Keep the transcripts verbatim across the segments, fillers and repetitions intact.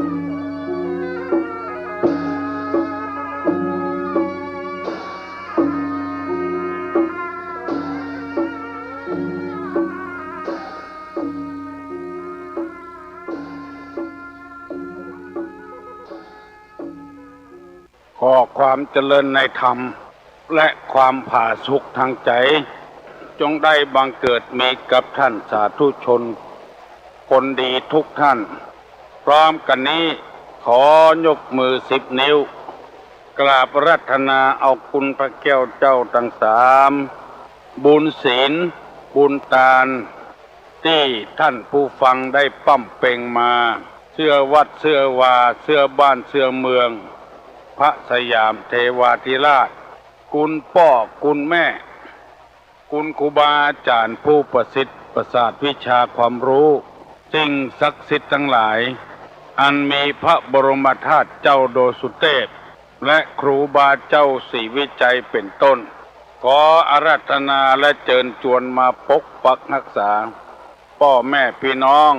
ขอความเจริญในธรรม และความผาสุกทางใจ๋ จงได้บังเกิดมีกับท่านสาธุชนคนดีทุกท่าน พร้อมกั๋นนี้ขอยกมือสิบนิ้ว กราบอาราธนาเอาคุณพระแก้วเจ้าตังสาม บุญศีล บุญตาน ตี้ท่านผู้ฟังได้ปำเป็งมา เสื้อวัดเสื้อวา เสื้อบ้านเสื้อเมือง พระสยามเทวาธิราช คุณป้อคุณแม่ คุณครูบาอาจ๋ารย์ผู้ประสิทธิ์ประสาทวิชาความฮู้ สิ่งศักดิ์สิทธิ์ตังหลาย อันมีพระบรมธาตุเจ้าดอยสุเตพ และครูบาเจ้าศรีวิชัยเป๋นต้น ขออาราธนาและเจิญจวนมาปกปักฮักษา ป้อแม่ปี้น้อง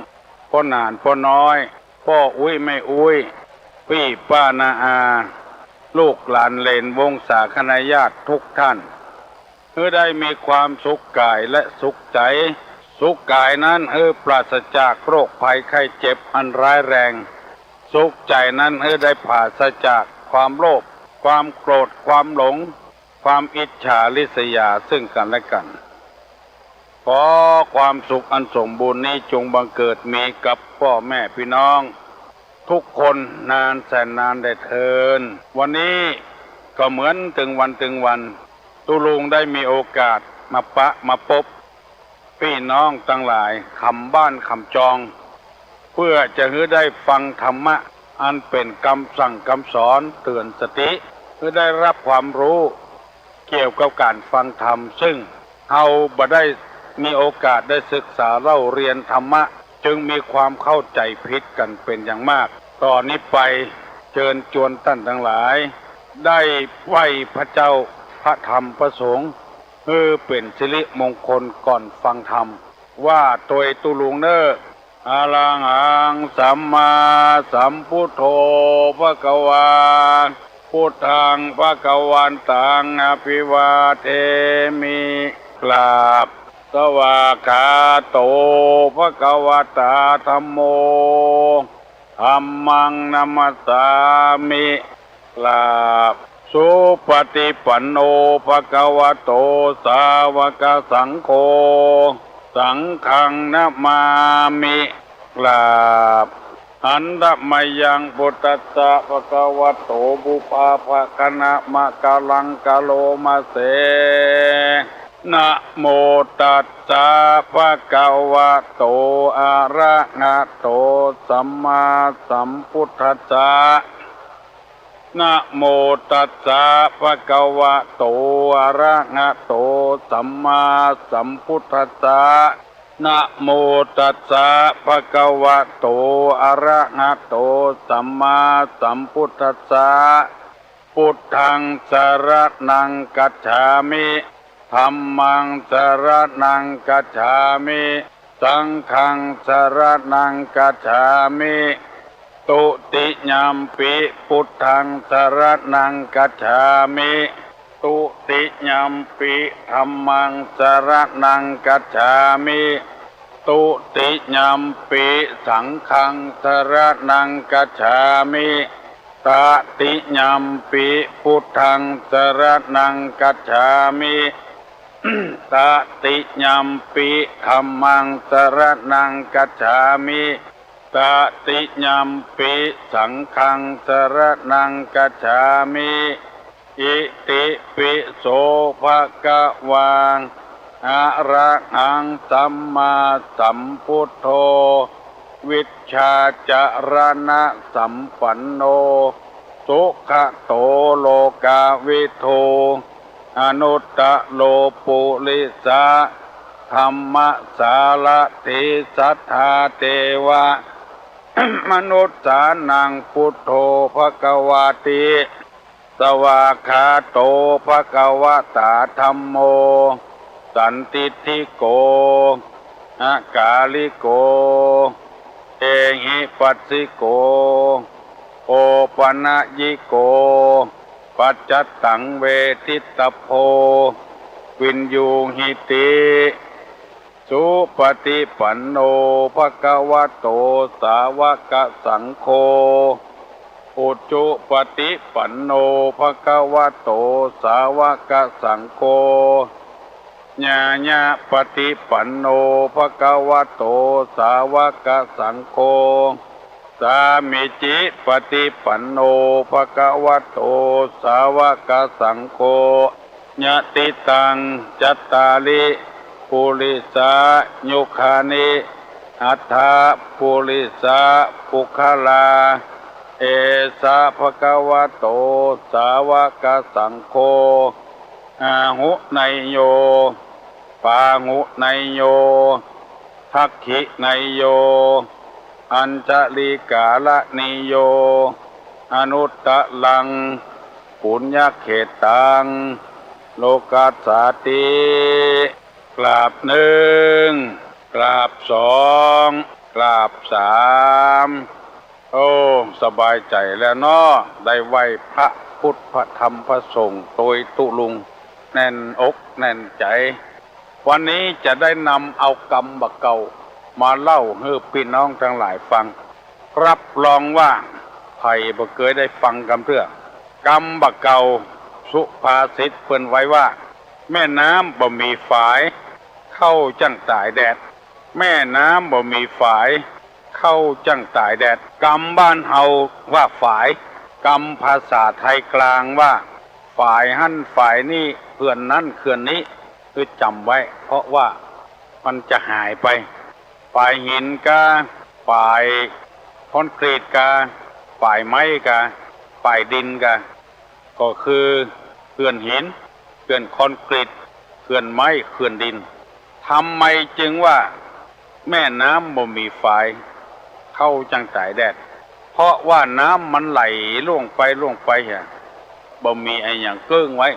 ป้อหนานป้อน้อย ป้ออุ๊ยแม่อุ๊ย ปี้ป้าน้าอา ลูกหลานเหลนวงศาคณาญาติทุกท่าน หื้อได้มีความสุขก๋ายและสุขใจ๋ สุขก๋ายนั้นหื้อปราศจากโรคภัยไข้เจ็บอันร้ายแรง สุขใจ๋นั้นหื้อได้ผาศจากความโลภ ความโกรธ ความหลง ความอิจฉาริษยาซึ่งกั๋นและกั๋น ขอความสุขอันสมบูรณ์นี้จงบังเกิดมีกับป้อแม่ปี้น้องทุกคนนานแสนนานแด่เทอญ วันนี้ก็เหมือนตึงวันตึงวัน ตุ๊ลุงได้มีโอกาสมาปะมาปบ ปี้น้องตังหลาย ขำบ้านขำจอง เปื้อจะหื้อได้ฟังธรรมะ อันเป๋นกำสั่งกำสอนเตื๋อนสติ หื้อได้ฮับความฮู้ เกี่ยวกับก๋านฟังธรรม ซึ่งเฮาบ่ได้มีโอกาสได้ศึกษาเล่าเรียนธรรมะ จึงมีความเข้าใจ๋ผิดกั๋นเป๋นอย่างมาก ต่อนี้ไปเจิญจวนต้านตังหลาย ได้ไหว้พระเจ้า พระธรรม พระสงฆ์ หื้อเป๋นสิริมงคลก่อนฟังธรรม ว่าตวยตุ๊ลุงเน่อ อะระหัง สัมมาสัมพุทโธ ภะคะวา พุทธัง ภะคะวันตัง อะภิวาเทมิ กราบ สวากขาโต ภะคะวะตา ธัมโม ธัมมัง นะมัสสามิ กราบ สุปะติปันโน ภะคะวะโต สาวะกะสังโฆ สังฆัง นะมามิ กราบ หันทะมะยัง พุทธัสสะ ภะคะวะโต ปุพพะภะคะนะมะกะลัง กะโรมะเส นะโมตัสสะ ภะคะวะโต อะระหะโต สัมมาสัมพุทธัสสะ นะโมตัสสะ ภะคะวะโต อะระหะโต สัมมาสัมพุทธัสสะ นะโมตัสสะ ภะคะวะโต อะระหะโต สัมมาสัมพุทธัสสะ พุทธัง สะระณัง กัจฉามิ ธัมมัง สะระณัง กัจฉามิ สังฆัง สะระณัง กัจฉามิ ตุติยัมปิ พุทธัง สะระณัง กัจฉามิ ตุติยัมปิ ธัมมัง สะระณัง กัจฉามิ ตุติยัมปิ สังฆัง สะระณัง กัจฉามิ ตะติยัมปิ พุทธัง สะระณัง กัจฉามิ ตะติยัมปิ ธัมมัง สะระณัง กัจฉามิ ตะติยัมปิ สังฆัง สะระณัง กัจฉามิ อิติปิโส ภะคะวา อะระหัง สัมมาสัมพุทโธ วิชชาจารณสัมปันโน สุขะโต โลกาวิทู อนุตตะโร ปุริสะธัมมสารถี สัทธาเตวะมนุสสานัง พุทโธ ภะคะวาติ สวากขาโต ภะคะวะตา ธัมโม สันทิฏฐิโก อะกาลิโก เอหิปัสสิโก โอปะนะยิโก ปัจจัตตังเวทิตตะโพ วินยูหิติ สุปะฏิปันโน ภะคะวะโต สาวะกะสังโฆ อุจุปะฏิปันโน ภะคะวะโต สาวะกะสังโฆ ญาญะปะฏิปันโน ภะคะวะโต สาวะกะสังโฆ สามีจิปะฏิปันโน ภะคะวะโต สาวะกะสังโฆ ยะติตัง จัตตาริ ปุริสายุคานิ อัฏฐะปุริสะปุคคลา เอสะ ภะคะวะโต สาวะกะสังโฆ อาหุเนยโย ปาหุเนยโย ทักขิเนยโย อัญชะลีกาละเนยโย อนุตตะรัง ปุญญะเขตตัง โลกัสสาติ กราบนึ่ง กราบสอง กราบสาม โอ้ สบายใจ๋แล้วเนาะ ได้ไหว้พระพุทธ พระธรรม พระสงฆ์ โตยตุ๊ลุง แน่นอกแน่นใจ๋ วันนี้จะได้นำเอากำบ่าเก่ามาเล่าหื้อปี้น้องตังหลายฟัง รับรองว่าใผบ่เกยได้ฟังกำเตื้อ กำบ่าเก่า สุภาษิตเปิ้นไว้ว่า แม่น้ำบ่มีฝาย เข้าจั้งต๋ายแดด แม่น้ำบ่มีฝาย เข้าจั้งต๋ายแดด กำบ้านเฮาว่าฝาย กำภาษาไทยกลางว่า ฝายหั้นฝายนี่ เขื่อนนั้นเขื่อนนี้ คือจ๋ำไว้ เพราะว่ามันจะหายไป ฝายหินกา ฝายคอนกรีตกา ฝายไม้กา ฝายดินกา ก็คือเขื่อนหิน เขื่อนคอนกรีต เขื่อนไม้ เขื่อนดิน ทำไมจึงว่าแม่น้ำบ่มีฝาย เข้าจั้งต๋ายแดด เพราะว่าน้ำมันไหลล่วงไปล่วงไปอะ บ่มีอะหยังเกิ้งไว้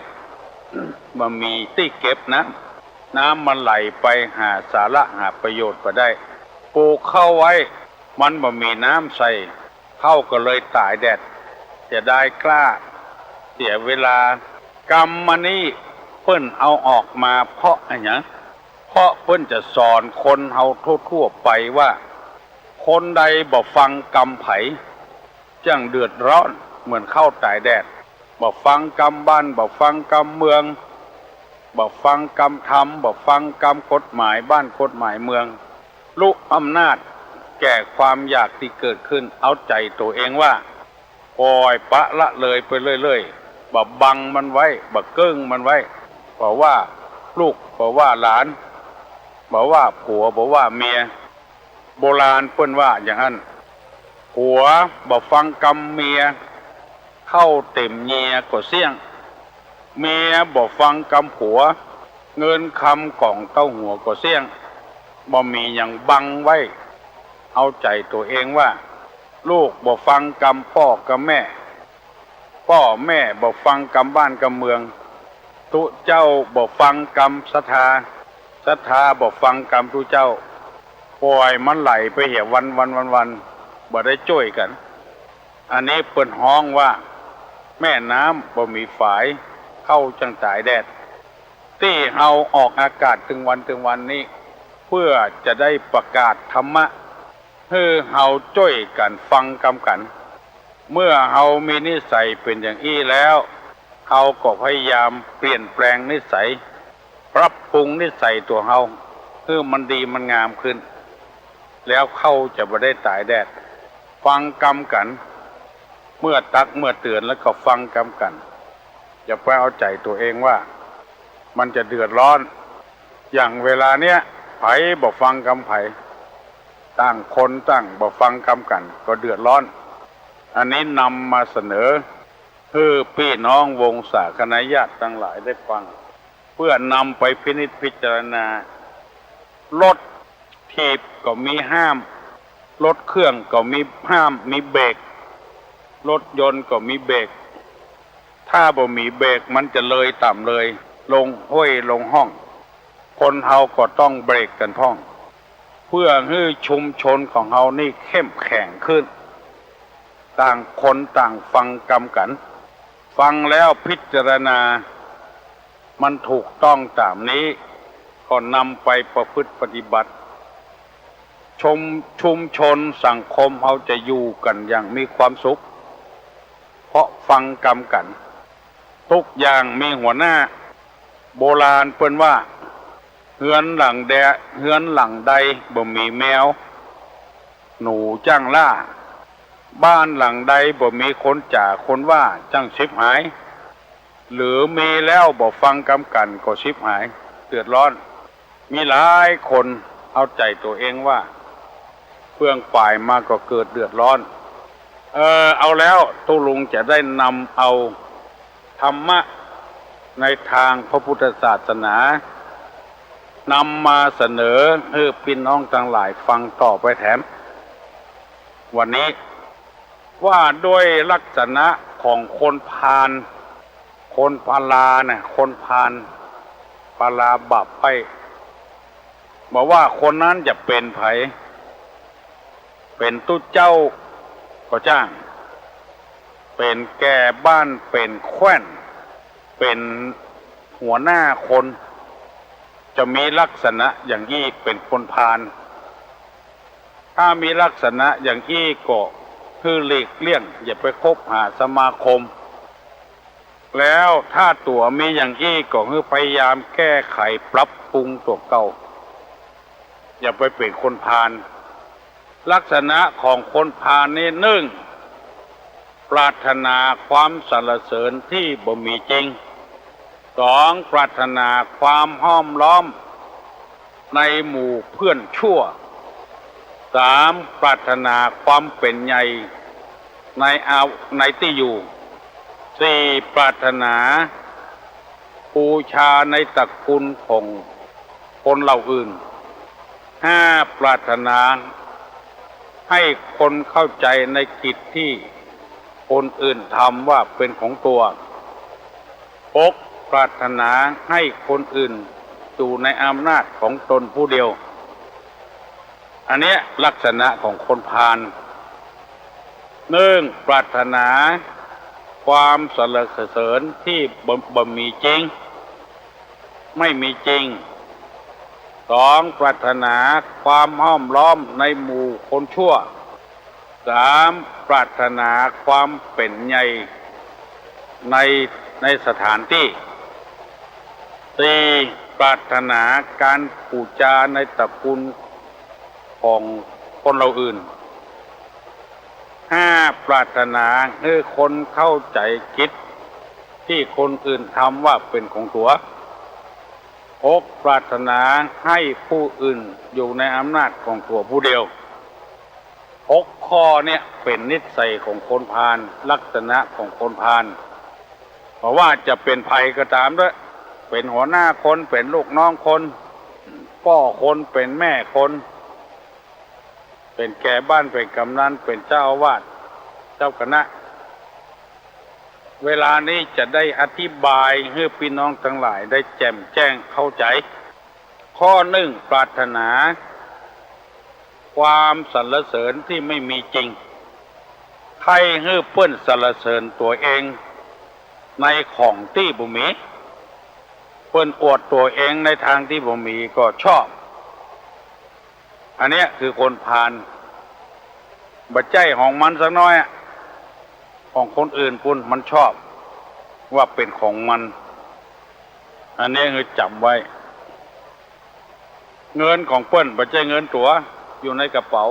บ่มีตี้เก็บน้ำ น้ำมันไหลไปหาสาระหาประโยชน์บ่ได้ ปลูกข้าวไว้ มันบ่มีน้ำใส่ ข้าวก็เลยต๋ายแดด เสียดายกล้า เสียเวลา กำอันนี้เปิ้นเอาออกมาเพราะอะหยัง เพราะเปิ้นจะสอนคนเฮาทั่วๆ ไปว่า คนใดบ่ฟังกำใผ จั้งเดือดร้อนเหมือนเข้าต๋ายแดด บ่ฟังกำบ้าน บ่ฟังกำเมือง บ่ฟังกำธรรม บ่ฟังกำกฎหมายบ้านกฎหมายเมือง ลุอำนาจแก่ความอยากตี้เกิดขึ้น เอาใจ๋ตั๋วเองว่า ป่อยปละละเลยไปเรื่อยๆ บ่บังมันไว้ บ่เกิ้งมันไว้ บ่ว่าลูก บ่ว่าหลาน บ่ว่าผัว บ่ว่าเมีย โบราณเปิ้นว่าอย่างนั้น ผัวบ่ฟังกำเมีย ข้าวเต็มเยียก็เสี้ยง เมียบ่ฟังกำผัว เงินคำก๋องเต้าหัวก็เสี้ยง บ่มีหยังบังไว้ เอาใจ๋ตั๋วเองว่า ลูกบ่ฟังกำป้อกำแม่ ป้อแม่บ่ฟังกำบ้านกำเมือง ตุ๊เจ้าบ่ฟังกำศรัทธา ศรัทธาบ่ฟังกำตุ๊เจ้า ป่อยมันไหลไปเหียวันๆๆๆ บ่ได้จ้วยกั๋น อันนี้เปิ้นฮ้องว่า แม่น้ำบ่มีฝาย เข้าจั้งต๋ายแดด ตี้เฮาออกอากาศตึงวันตึงวันนี้ เพื่อจะได้ประกาศธรรมะ หื้อเฮาจ้วยกั๋นฟังกำกั๋น เมื่อเฮามีนิสัยเป๋นอย่างอี้แล้ว เฮาก็พยายามเปลี่ยนแปลงนิสัย ปรับปรุงนิสัยตั๋วเฮา หื้อมันดีมันงามขึ้น แล้วข้าวจะบ่ได้ต๋ายแดด ฟังกำกั๋น เมื่อตักเมื่อเตื๋อนแล้วก็ฟังกำกั๋น อย่าไปเอาใจ๋ตั๋วเองว่า มันจะเดือดร้อน อย่างเวลาเนี้ย ใผบ่ฟังกำใผ ต่างคนต่างบ่ฟังกำกั๋น ก็เดือดร้อน อันนี้นำมาเสนอ หื้อปี้น้องวงศาคณะญาติตังหลายได้ฟัง เพื่อนำไปพินิจพิจารณา รถถีบก็มีห้าม รถเครื่องก็มีห้าม มีเบรก รถยนต์ก็มีเบรก ถ้าบ่มีเบรกมันจะเลยต่ำเลย ลงห้วยลงฮ่อง คนเฮาก็ต้องเบรกกั๋นพ่อง เปื้อหื้อชุมชนของเฮานี่เข้มแข็งขึ้น ต่างคนต่างฟังกำกั๋น ฟังแล้วพิจารณา มันถูกต้องต๋ามนี้ ก็นำไปประพฤติปฏิบัติ ชุม- ชุมชนสังคมเฮาจะอยู่กั๋นอย่างมีความสุข เพราะฟังกำกั๋น ทุกอย่างมีหัวหน้า โบราณเปิ้นว่า เฮือนหลังแด- เฮือนหลังใดบ่มีแมว หนูจ้างล่า บ้านหลังใดบ่มีคนจ๋าคนว่าจ้างฉิบหาย หรือมีแล้วบ่ฟังกำกั๋นก็ฉิบหาย เดือดร้อน มีหลายคนเอาใจ๋ตั๋วเองว่า เฟื่องฝายมาก็เกิดเดือดร้อน เออ เอาแล้วตุ๊ลุงจะได้นำเอาธรรมะในตางพระพุทธศาสนา นำมาเสนอหื้อปี้น้องตังหลายฟังต่อไปแถม วันนี้ ว่าด้วยลักษณะของคนพาล คนพาลานะ คนพาล พาลาบาปไป บ่ว่าคนนั้นจะเป๋นใผ เป๋นตุ๊เจ้าก็จ้าง เป๋นแก่บ้าน เป๋นแคว่น เป๋นหัวหน้าคน จะมีลักษณะอย่างอี้เป๋นคนพาล ถ้ามีลักษณะอย่างอี้ก็หื้อหลีกเลี่ยง อย่าไปคบหาสมาคม แล้วถ้าตั๋วมีอย่างอี้ก็หื้อพยายามแก้ไขปรับปรุงตั๋วเก่า อย่าไปเป๋นคนพาล ลักษณะของคนพาลนี่ นึ่ง ปรารถนาความสรรเสริญที่บ่มีจริง สอง ปรารถนาความห้อมล้อมในหมู่เพื่อนชั่ว สาม ปรารถนาความเป๋นใหญ่ในอา- ในตี้อยู่ สี่ ปรารถนาบูชาในตระกูลของคนเหล่าอื่น ห้า ปรารถนาให้คนเข้าใจ๋ในกิจตี้คนอื่นทำว่าเป๋นของตั๋ว หก ปรารถนาให้คนอื่นอยู่ในอำนาจของตนผู้เดียว อันเนี้ยลักษณะของคนพาล นึ่ง ปรารถนาความสรรเสริญที่บ่- บ่มีจริง ไม่มีจริง สอง ปรารถนาความห้อมล้อมในหมู่คนชั่ว สาม ปรารถนาความเป๋นใหญ่ใน- ในสถานตี้ สี่ ปรารถนาการปู๋จาในตระกูลของคนเหล่าอื่น ห้า ปรารถนาหื้อคนเข้าใจ๋กิจตี้คนอื่นทำว่าเป๋นของตั๋ว หก ปรารถนาให้ผู้อื่นอยู่ในอำนาจของตั๋วผู้เดียว หกข้อเนี่ยเป๋นนิสัยของคนพาล ลักษณะของคนพาล บ่ว่าจะเป๋นใผก็ต๋ามเต๊อะ เป๋นหัวหน้าคน เป๋นลูกน้องคน ป้อคน เป๋นแม่คน เป๋นแก่บ้าน เป๋นกำนัน เป๋นเจ้าอาวาส เจ้าคณะ เวลานี้จะได้อธิบายหื้อปี้น้องตังหลายได้แจ่มแจ้งเข้าใจ๋ ข้อนึ่ง ปรารถนาความสรรเสริญตี้ไม่มีจริง ใค่หื้อเปิ้นสรรเสริญตั๋วเองในของตี้บ่มี เปิ้นอวดตั๋วเองในตางตี้บ่มีก็ชอบ อันเนี้ยคือคนพาล บ่ใจ้ของมันสักน้อยอะ ของคนอื่นปุ้นมันชอบว่าเป๋นของมัน อันนี้หื้อจ๋ำไว้ เงินของเปิ้นบ่ใจ้เงินตั๋ว อยู่ในกระเป๋า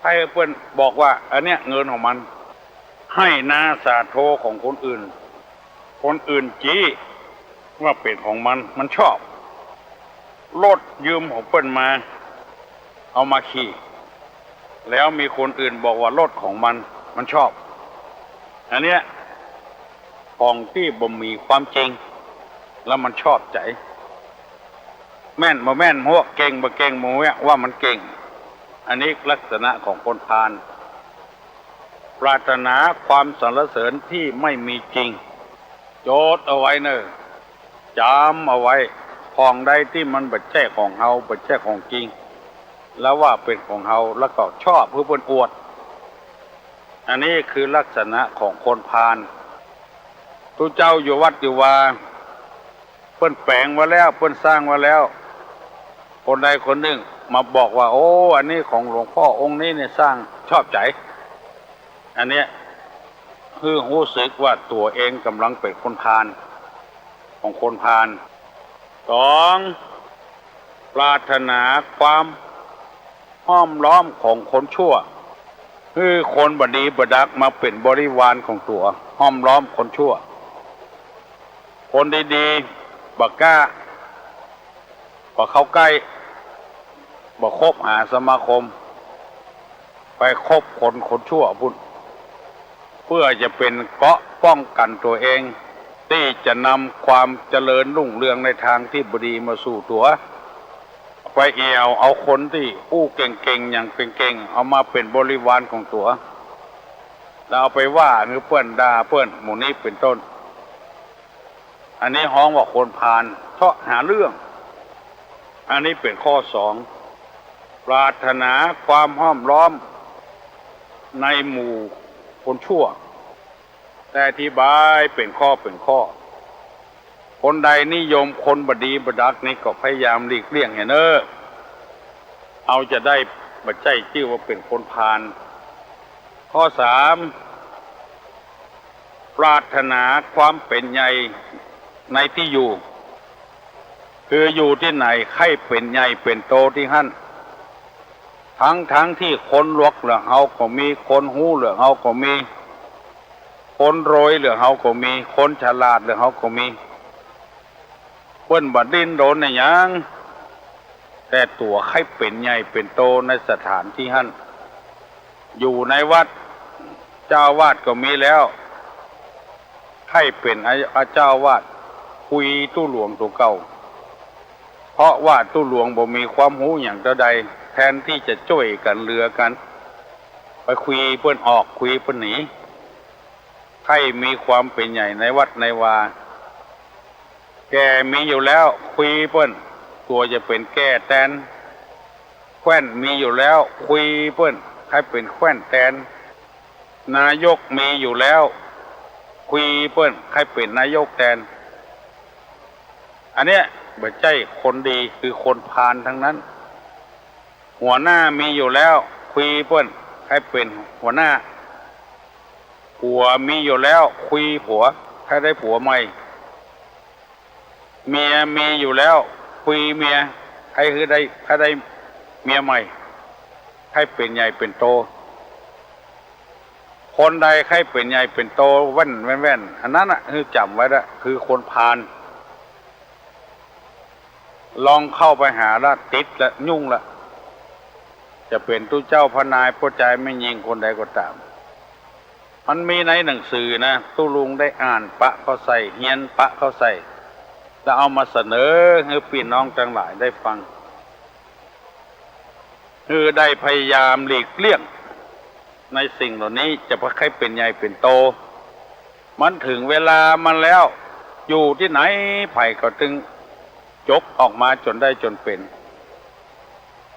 ใค่เปิ้นบอกว่าอันเนี้ยเงินของมัน ไฮ่นาสาโทของคนอื่น คนอื่นจี๊ว่าเป๋นของมัน มันชอบ รถยืมของเปิ้นมา เอามาขี่ แล้วมีคนอื่นบอกว่ารถของมัน มันชอบ อันเนี้ยของตี้บ่มีความจริง แล้วมันชอบใจ๋ แม่นบ่แม่นบ่ฮู้ เก่งบ่เก่งบ่ฮู้ ว่ามันเก่ง อันนี้ลักษณะของคนพาล ปรารถนาความสรรเสริญที่ไม่มีจริง จดเอาไว้เน่อ จ๋ำเอาไว้ ของใดตี้มันบ่ใจ้ของเฮา บ่ใจ้ของจริง แล้วว่าเป๋นของเฮา แล้วก็ชอบหื้อเปิ้นอวด อันนี้คือลักษณะของคนพาล ตุ๊เจ้าอยู่วัดอยู่วา เปิ้นแป๋งไว้แล้ว เปิ้นสร้างไว้แล้ว คนใดคนนึ่งมาบอกว่า โอ้ อันนี้ของหลวงป้อองค์นี้เนี่ยสร้างชอบใจ๋ อันเนี้ย หื้อฮู้สึกว่าตั๋วเองก่ำลังเป๋นคนพาล ของคนพาล สอง ปรารถนาความห้อมล้อมของคนชั่ว หื้อคนบ่ดีบ่ดักมาเป๋นบริวารของตั๋ว ห้อมล้อมคนชั่ว คนดีๆ บ่กล้า บ่เข้าใก้ บ่คบหาสมาคม ไปคบคน คนชั่วปุ้น เปื้อจะเป๋นเกราะป้องกั๋นตั๋วเอง ตี้จะนำความเจริญรุ่งเรืองในตางตี้บ่ดีมาสู่ตั๋ว ไปแอ่วเอาคนตี้อู้เก่งๆ หยังเก่งๆ เอามาเป๋นบริวารของตั๋ว แล้วเอาไปว่าหื้อเปิ้น ด่าเปิ้น หมู่นี้เป๋นต้น อันนี้ฮ้องว่าคนพาล เซาะหาเรื่อง อันนี้เป๋นข้อสอง ปรารถนาความห้อมล้อมในหมู่คนชั่ว ได้อธิบายเป๋นข้อเป๋นข้อ คนใดนิยมคนบ่ดีบ่ดักนี่ก็พยายามหลีกเลี่ยงเหียเน่อ เฮาจะได้บ่ใจ้จื้อว่าเป๋นคนพาล ข้อสาม ปรารถนาความเป๋นใหญ่ในตี้อยู่ คืออยู่ตี้ไหนใค่เป๋นใหญ่เป๋นโตตี้หั้น ตึงๆ ตี้คนหลวกเหลือเฮาก็มี คนฮู้เหลือเฮาก็มี คนรวยเหลือเฮาก็มี คนฉลาดเหลือเฮาก็มี เปิ้นบ่ดิ้นรนอะหยัง แต่ตั๋วใค่เป๋นใหญ่เป๋นโตในสถานตี้หั้น อยู่ในวัด เจ้าอาวาสก็มีแล้ว ใค่เป๋นอา อาเจ้าอาวาส คุยตุ๊หลวงตั๋วเก่า เพราะว่าตุ๊หลวงบ่มีความฮู้หยังเต้าใด แทนตี้จะจ้วยกั๋นเหลือกั๋น ไปคุยเปิ้นออก คุยเปิ้นหนี ใค่มีความเป๋นใหญ่ในวัดในวา แก่มีอยู่แล้ว คุยเปิ้น ตั๋วจะเป๋นแก่แตน แคว่นมีอยู่แล้ว คุยเปิ้น ใค่เป๋นแคว่นแตน นายกมีอยู่แล้ว คุยเปิ้น ใค่เป๋นนายกแตน อันเนี้ยบ่ใจ้คนดี คือคนพาลตึงนั้น หัวหน้ามีอยู่แล้ว คุยเปิ้น ใค่เป๋นหัวหน้า ผัวมีอยู่แล้ว คุยผัว ใค่ได้ผัวใหม่ เมียมีอยู่แล้ว คุยเมีย ใค่หื้อได้ ใค่ได้เมียใหม่ ใค่เป๋นใหญ่เป๋นโต คนใดใค่เป๋นใหญ่เป๋นโต แว่น แว่น แว่น อันนั้นน่ะ หื้อจ๋ำไว้ละ คือคนพาล ลองเข้าไปหาละ ติดละ ยุ่งละ จะเป๋นตุ๊เจ้าพระนาย ป้อจายแม่ญิงคนใดก็ต๋าม มันมีในหนังสือนะ ตุ๊ลุงได้อ่านปะเข้าใส่ เฮียนปะเข้าใส่ แล้วเอามาเสนอหื้อปี้น้องตังหลายได้ฟัง หื้อได้พยายามหลีกเลี่ยงในสิ่งเหล่านี้ จะบ่ใค่เป๋นใหญ่เป๋นโต มันเถิงเวลามันแล้ว อยู่ตี้ไหนใผก็ตึงจกออกมาจ๋นได้จ๋นเป๋น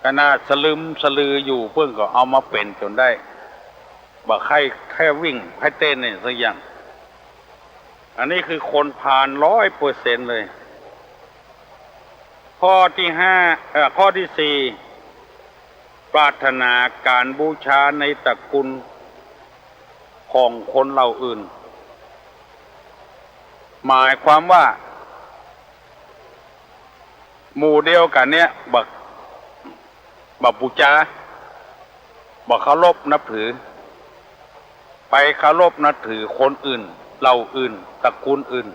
ขนาดสลึมสลืออยู่เปิ้นก็เอามาเป๋นจ๋นได้ บ่ใค่ ใค่วิ่งใค่เต้นเนี่ยสักอย่าง อันนี้คือคนพาลร้อยเปอร์เซ็นต์เลย ข้อตี้ห้า เอ่อ ข้อตี้สี่ ปรารถนาก๋านบูชาในตระกูลของคนเหล่าอื่น หมายความว่า หมู่เดียวกั๋นเนี่ย บ่ บ่บูชา บ่เคารพนับถือ ไปเคารพนับถือคนอื่น เหล่าอื่น ตระกูลอื่น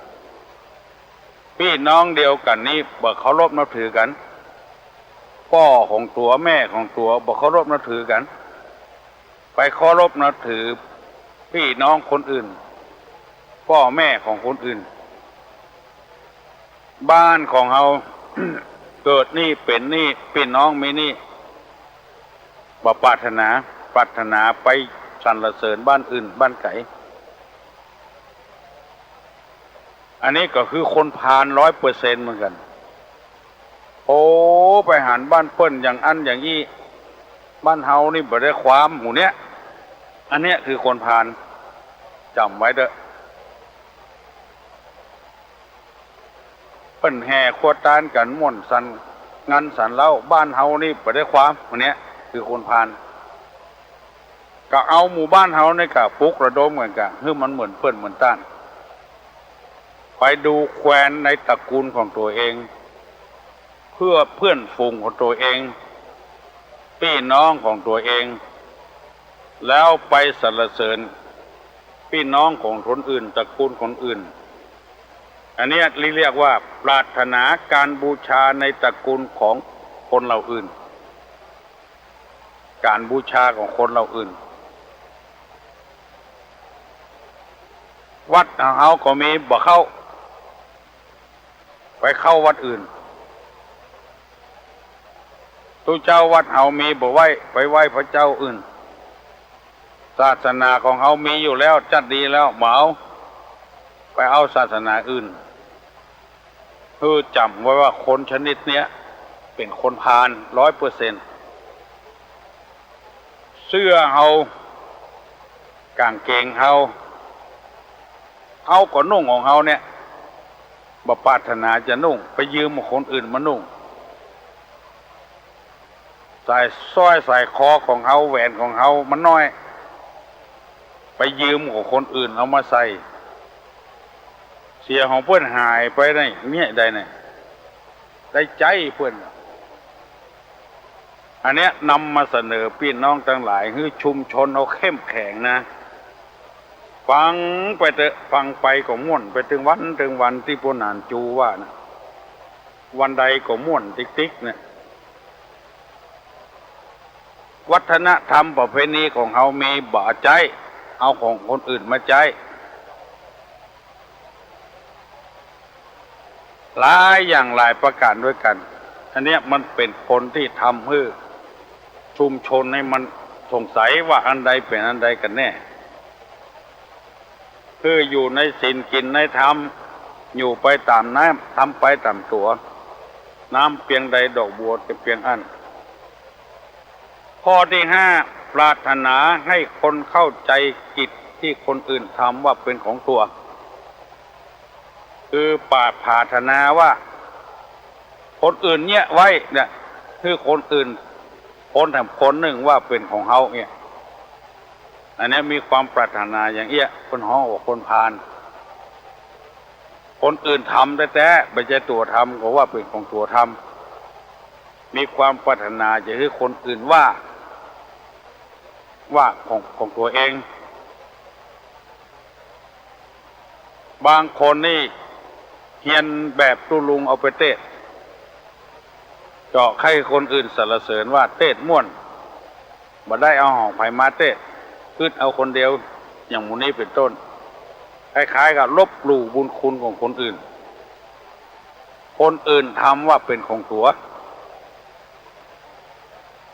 ปี้น้องเดียวกั๋นนี้บ่เคารพนับถือกั๋น ป้อของตั๋ว แม่ของตั๋ว บ่เคารพนับถือกั๋น ไปเคารพนับถือปี้น้องคนอื่น ป้อแม่ของคนอื่น บ้านของเฮา เกิดนี่เป๋นนี่ ปี้น้องมีนี่ บ่ปรารถนา ปรารถนาไปสรรเสริญบ้านอื่น บ้านไก๋ อันนี้ก็คือคนพาลร้อยเปอร์เซ็นต์เหมือนกั๋น โอ้ ไปหันบ้านเปิ้นอย่างอั้นอย่างอี้ บ้านเฮานี่บ่ได้ความ หมู่เนี้ย อันเนี้ยคือคนพาล จ๋ำไว้เต๊อะ เปิ้นแห่ครัวตานกั๋นม่วนสัน งันสันเหล้า บ้านเฮานี่บ่ได้ความ หมู่เนี้ยคือคนพาล ก็เอาหมู่บ้านเฮานี่กะปลุกระดมกั๋นกะ หื้อมันเหมือนเปิ้นเหมือนต้าน ไปดูแควนในตระกูลของตั๋วเอง เพื่อเปื้อนฝูงของตั๋วเอง ปี้น้องของตั๋วเอง แล้วไปสรรเสริญปี้น้องของคนอื่น ตระกูลคนอื่น อันเนี้ยเรียกว่าปรารถนาก๋านบูชาในตระกูลของคนเหล่าอื่น ก๋านบูชาของคนเหล่าอื่น วัดของเฮาก็มี บ่เข้า ไปเข้าวัดอื่น ตุ๊เจ้าวัดเฮามี บ่ไหว้ ไปไหว้พระเจ้าอื่น ศาสนาของเฮามีอยู่แล้ว จั๊ดดีแล้ว บ่เอา ไปเอาศาสนาอื่น หื้อจ๋ำไว้ว่าคนชนิดเนี้ยเป๋นคนพาลร้อยเปอร์เซ็นต์ เสื้อเฮา ก๋างเกงเฮา เฮาก็นุ่งของเฮาเนี่ย บ่ปรารถนาจะนุ่ง ไปยืมของคนอื่นมานุ่ง สายสร้อยสายคอของเฮา แหวนของเฮามันน้อย ไปยืมของคนอื่นเอามาใส่ เสียของเปิ้นหายไปได้เนี่ย ได้เนี่ย ได้ใจ๊เปิ้น อันเนี้ยนำมาเสนอปี้น้องตังหลาย หื้อชุมชนเฮาเข้มแข็งนะ ฟังไปเต๊อะ ฟังไปก็ม่วนไปตึงวันตึงวัน ตี้ป้อหนานจูว่านะ วันใดก็ม่วนติ๊กๆ เนี่ย วัฒนธรรมประเพณีของเฮามี บ่ใจ๊ เอาของคนอื่นมาใจ๊ หลายอย่างหลายประก๋านด้วยกั๋น อันเนี้ยมันเป๋นคนตี้ทำหื้อชุมชนนี่มันสงสัยว่าอันใดเป๋นอันใดกั๋นแน่ คืออยู่ในศีลกิ๋นในธรรม อยู่ไปต๋ามน้ำ ทำไปต๋ามตั๋ว น้ำเปียงใดดอกบัวจะเปียงอั้น ข้อตี้ห้า ปรารถนาหื้อคนเข้าใจ๋กิจตี้คนอื่นทำว่าเป๋นของตั๋ว คือปรารถนาว่าคนอื่นเยียะไว้เนี่ย หื้อคนอื่น คนแถมคนนึ่งว่าเป๋นของเฮาเนี่ย อันเนี้ยมีความปรารถนาอย่างเอี้ย เปิ้นฮ้องว่าคนพาล คนอื่นทำแต๊ๆ บ่ใจ้ตั๋วทำ ก็ว่าเป๋นของตั๋วทำ มีความปรารถนาจะหื้อคนอื่นว่า ว่าของ ของตั๋วเอง บางคนนี่เฮียนแบบตุ๊ลุงเอาไปเตศน์ เจาะหื้อคนอื่นสรรเสริญว่าเตศน์ม่วน บ่ได้เอาของใผมาเตศน์ อึดเอาคนเดียว อย่างหมู่นี้เป๋นต้น คล้ายๆ กับลบหลู่บุญคุณของคนอื่น คนอื่นทำว่าเป๋นของตั๋ว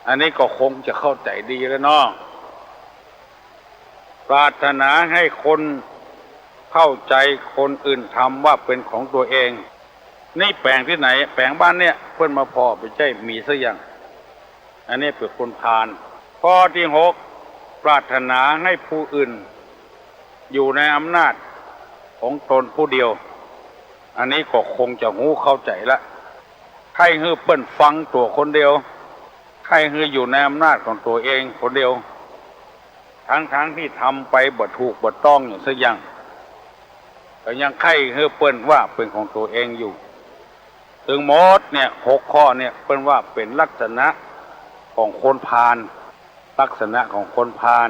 อันนี้ก็คงจะเข้าใจ๋ดีแล้วเนาะ ปรารถนาหื้อคนเข้าใจ๋คนอื่นทำว่าเป๋นของตั๋วเอง นี่แป๋งตี้ไหน แป๋งบ้านเนี่ย เปิ้นมาผ่อ บ่ใจ้มีสักอย่าง อันนี้เป๋นคนพาล ข้อตี้หก ปรารถนาหื้อผู้อื่นอยู่ในอำนาจของตนผู้เดียว อันนี้ก็คงจะฮู้เข้าใจ๋ละ ใค่หื้อเปิ้นฟังตั๋วคนเดียว ใค่หื้ออยู่ในอำนาจของตั๋วเองคนเดียว ทั้งๆ ตี้ทำไปบ่ถูกบ่ต้องอย่างสักอย่าง ก็ยังใค่หื้อเปิ้นว่าเป๋นของตั๋วเองอยู่ ตึงหมดเนี่ย หกข้อเนี่ย เปิ้นว่าเป๋นลักษณะของคนพาล ลักษณะของคนพาล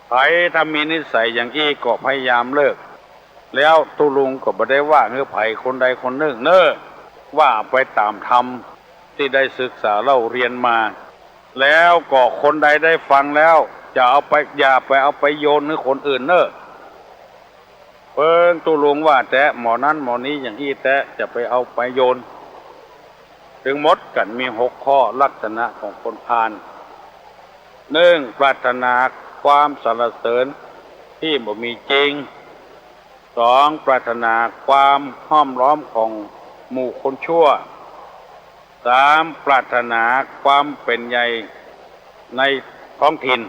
ใผถ้ามีนิสัยอย่างอี้ก็พยายามเลิก แล้วตุ๊ลุงก็บ่ได้ว่าหื้อใผคนใดคนนึ่งเน่อ ว่าไปต๋ามธรรมตี้ได้ศึกษาเล่าเรียนมา แล้วก็คนใดได้ฟังแล้ว จะเอาไป อย่าไปเอาไปโยนหื้อคนอื่นเน่อ เปิ้งตุ๊ลุงว่าแต๊ หมอนั้นหมอนี้อย่างอี้แต๊ จะไปเอาไปโยน ตึงหมดกั๋นมีหกข้อลักษณะของคนพาล นึ่ง ปรารถนาความสรรเสริญตี้บ่มีจริง สอง ปรารถนาความห้อมล้อมของหมู่คนชั่ว สาม ปรารถนาความเป๋นใหญ่ ในท้องถิ่น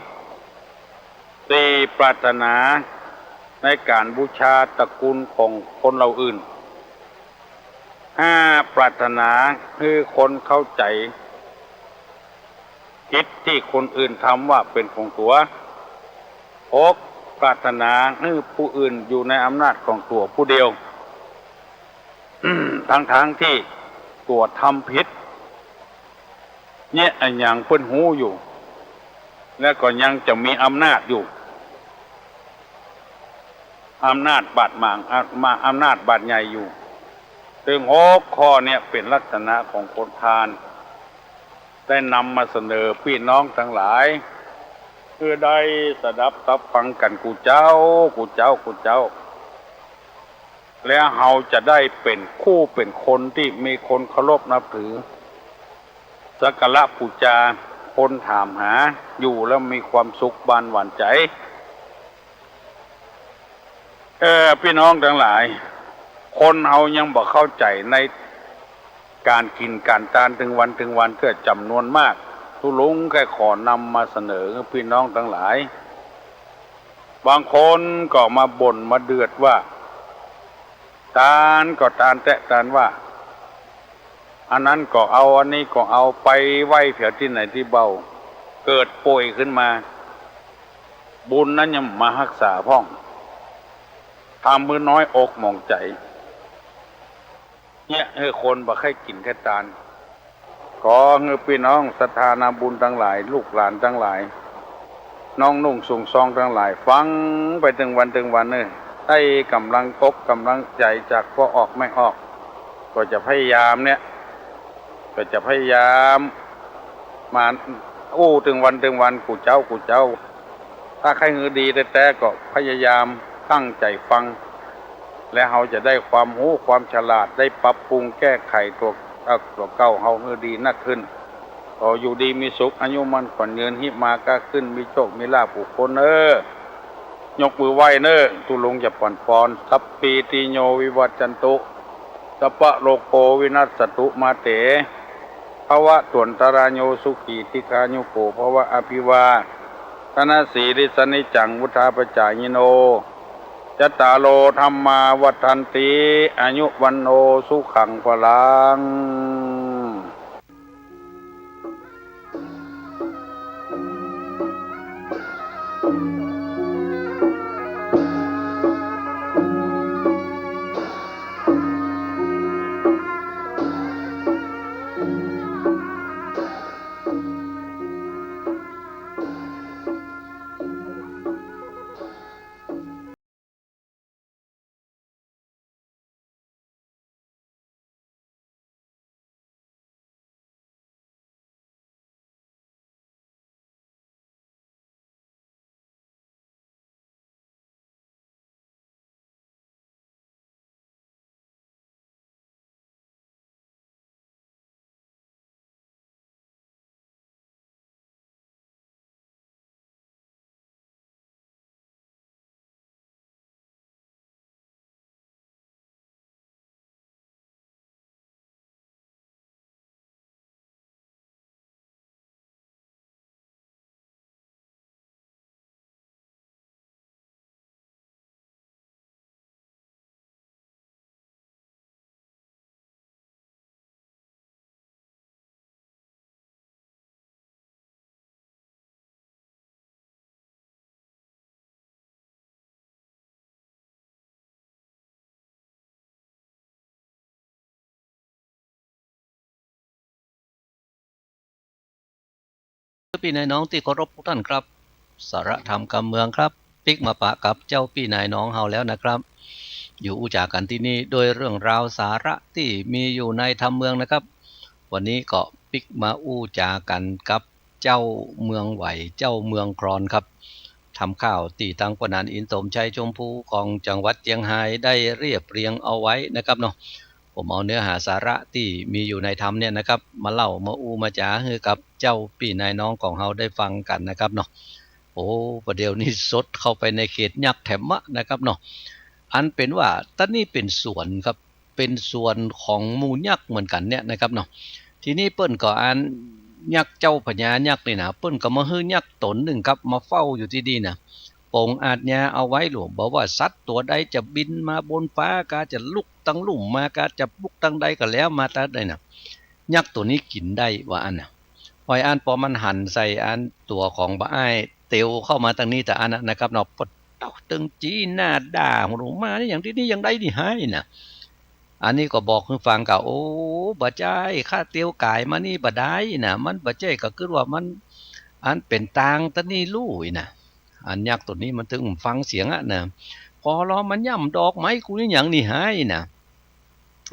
สี่ ปรารถนาในก๋านบูชาตระกูลของคนเหล่าอื่น ห้า ปรารถนาหื้อคนเข้าใจ๋กิจตี้คนอื่นทำว่าเป๋นของตั๋ว หก ปรารถนาหื้อผู้อื่นอยู่ในอำนาจของตั๋วผู้เดียว ทั้งๆ ตี้ตั๋วทำผิด เยียะอะหยังเปิ้นฮู้อยู่ และก็ยังจะมีอำนาจอยู่ อำนาจบาดหมาง อะ มา อำนาจบาดใหญ่อยู่ ซึ่งหกข้อเนี่ยเป๋นลักษณะของคนพาล ได้นำมาเสนอปี้น้องตังหลาย เปื้อได้สดับซับฟังกั๋นกู้เจ๊า กู้เจ๊า กู้เจ๊า แล้วเฮาจะได้เป๋นคู่เป๋นคนตี้มีคนเคารพนับถือ สักการะปู๋จา คนถามหา อยู่แล้วมีความสุขบานหวานใจ๋ เออ ปี้น้องตังหลาย คนเฮายังบ่เข้าใจ๋ในก๋านกิ๋นก๋านตานตึงวันตึงวันเตื้อจ๋ำนวนมาก ตุ๊ลุงใค่ขอนำมาเสนอปี้น้องตังหลาย บางคนก็มาบ่นมาเดือดว่า ตานก็ตานแต๊ตานว่า อันนั้นก็เอา อันนี้ก็เอา ไปไหว้เผียตี้ไหนตี้เบ้า เกิดป่วยขึ้นมา บุญนั้นยังบ่มาฮักษาพ่อง ทำหื้อน้อยอกหมองใจ๋ เยียะหื้อคนบ่ใค่กิ๋นใค่ตาน ขอหื้อปี้น้องศรัทธานาบุญตังหลาย ลูกหลานตังหลาย น้องนุ่งสูงซองตังหลาย ฟังไปตึงวันตึงวันเน่อ ได้ก๋ำลังอกก๋ำลังใจ๋จากป้อออกแม่ออก ก็จะพยายามเนี่ย ก็จะพยายามมาอู้ตึงวันตึงวัน กู้เจ๊า กู้เจ๊า ถ้าใค่หื้อดีแต๊ๆ ก็พยายามตั้งใจ๋ฟัง และเฮาจะได้ความฮู้ความฉลาด ได้ปรับปรุงแก้ไขตั๋ว เอ่อ ตั๋วเก่าเฮาหื้อดีนักขึ้น ขออยู่ดีมีสุข อายุมั่นขวัญยืน ฮิมาก้าขึ้น มีโชคมีลาภกู้คนเน่อ ยกมือไหว้เน่อ ตุ๊ลุงจะป่อนปอน สัพพีติโยวิวัชชันตุ สัพพะโรโควินัสสตุ มาเต ภวัตวันตราโย สุขีทีฆายุโก ภวะ อภิวาทนสีลิสสะนิจจัง วุฑฒาปจายิโน จัตตาโร ธัมมา วัฑฒันติ อายุ วัณโณ สุขัง พลังปี้นายน้องตี้เคารพกู้ต้านครับ สาระธรรมกำเมืองครับ ปิ๊กมาปะกับเจ้าปี้นายน้องเฮาแล้วนะครับ อยู่อู้จ๋ากั๋นตี้นี่โดยเรื่องราวสาระตี้มีอยู่ในธรรมเมืองนะครับ วันนี้ก็ปิ๊กมาอู้จ๋ากั๋นกับเจ้าเมืองไหว เจ้าเมืองคลอนครับ ทำข่าวตี้ตังกั๋วหนานอินสมชัยชมพูของจังหวัดเจียงฮายได้เรียบเรียงเอาไว้นะครับเนาะ ผมเอาเนื้อหาสาระตี้มีอยู่ในธรรมเนี่ยนะครับ มาเล่ามาอู้มาจ๋าหื้อกับเจ้าปี้นายน้องของเฮาได้ฟังกั๋นนะครับเนาะ โอ้ ประเดี๋ยวนี้สดเข้าไปในเขตยักษ์แถมมะนะครับเนาะ อันเป๋นว่าตะนี้เป๋นสวนครับ เป๋นสวนของหมู่ยักษ์เหมือนกั๋นเนี่ยนะครับเนาะ ทีนี้เปิ้นก็อัน ยักษ์เจ้าพญายักษ์นี่นะ เปิ้นก็มาหื้อยักษ์ต๋นนึ่งครับ มาเฝ้าอยู่ตี้นี่นะ ปลงอาชญาเอาไว้ลูก บ่ว่าสัตว์ตั๋วใดจะบินมาบนฟ้ากา จะลุกตังลุ่มมากา จะลุกตังใดก็แล้ว มาตังใดนะ ยักษ์ตั๋วนี้กิ๋นได้ว่าอั้นนะ ป้อยอั้นปอมันหันใส่อันตั๋วของบ่าอ้ายเตียวเข้ามาตังนี้ตะอั้นนะนะครับเนาะ ปดเต้าตึงจี้หน้าด่า หัวหลงมานี่อย่างตี้นี่ยังได้นี่หายนะ อันนี้ก็บอกหื้อฟังก่ะ โอ้ บ่ใจ้ ข้าเตียวก๋ายมานี่บ่ได้นะ มันบ่ใจ้ ก็คือว่ามัน อันเป๋นตางตะนี่ลู่อีนะ อันยักษ์ตั๋วนี้มันตึงฟังเสียงอะนะ ปอลอมันย่ำดอกไม้กูนี่อย่างนี่หายนะ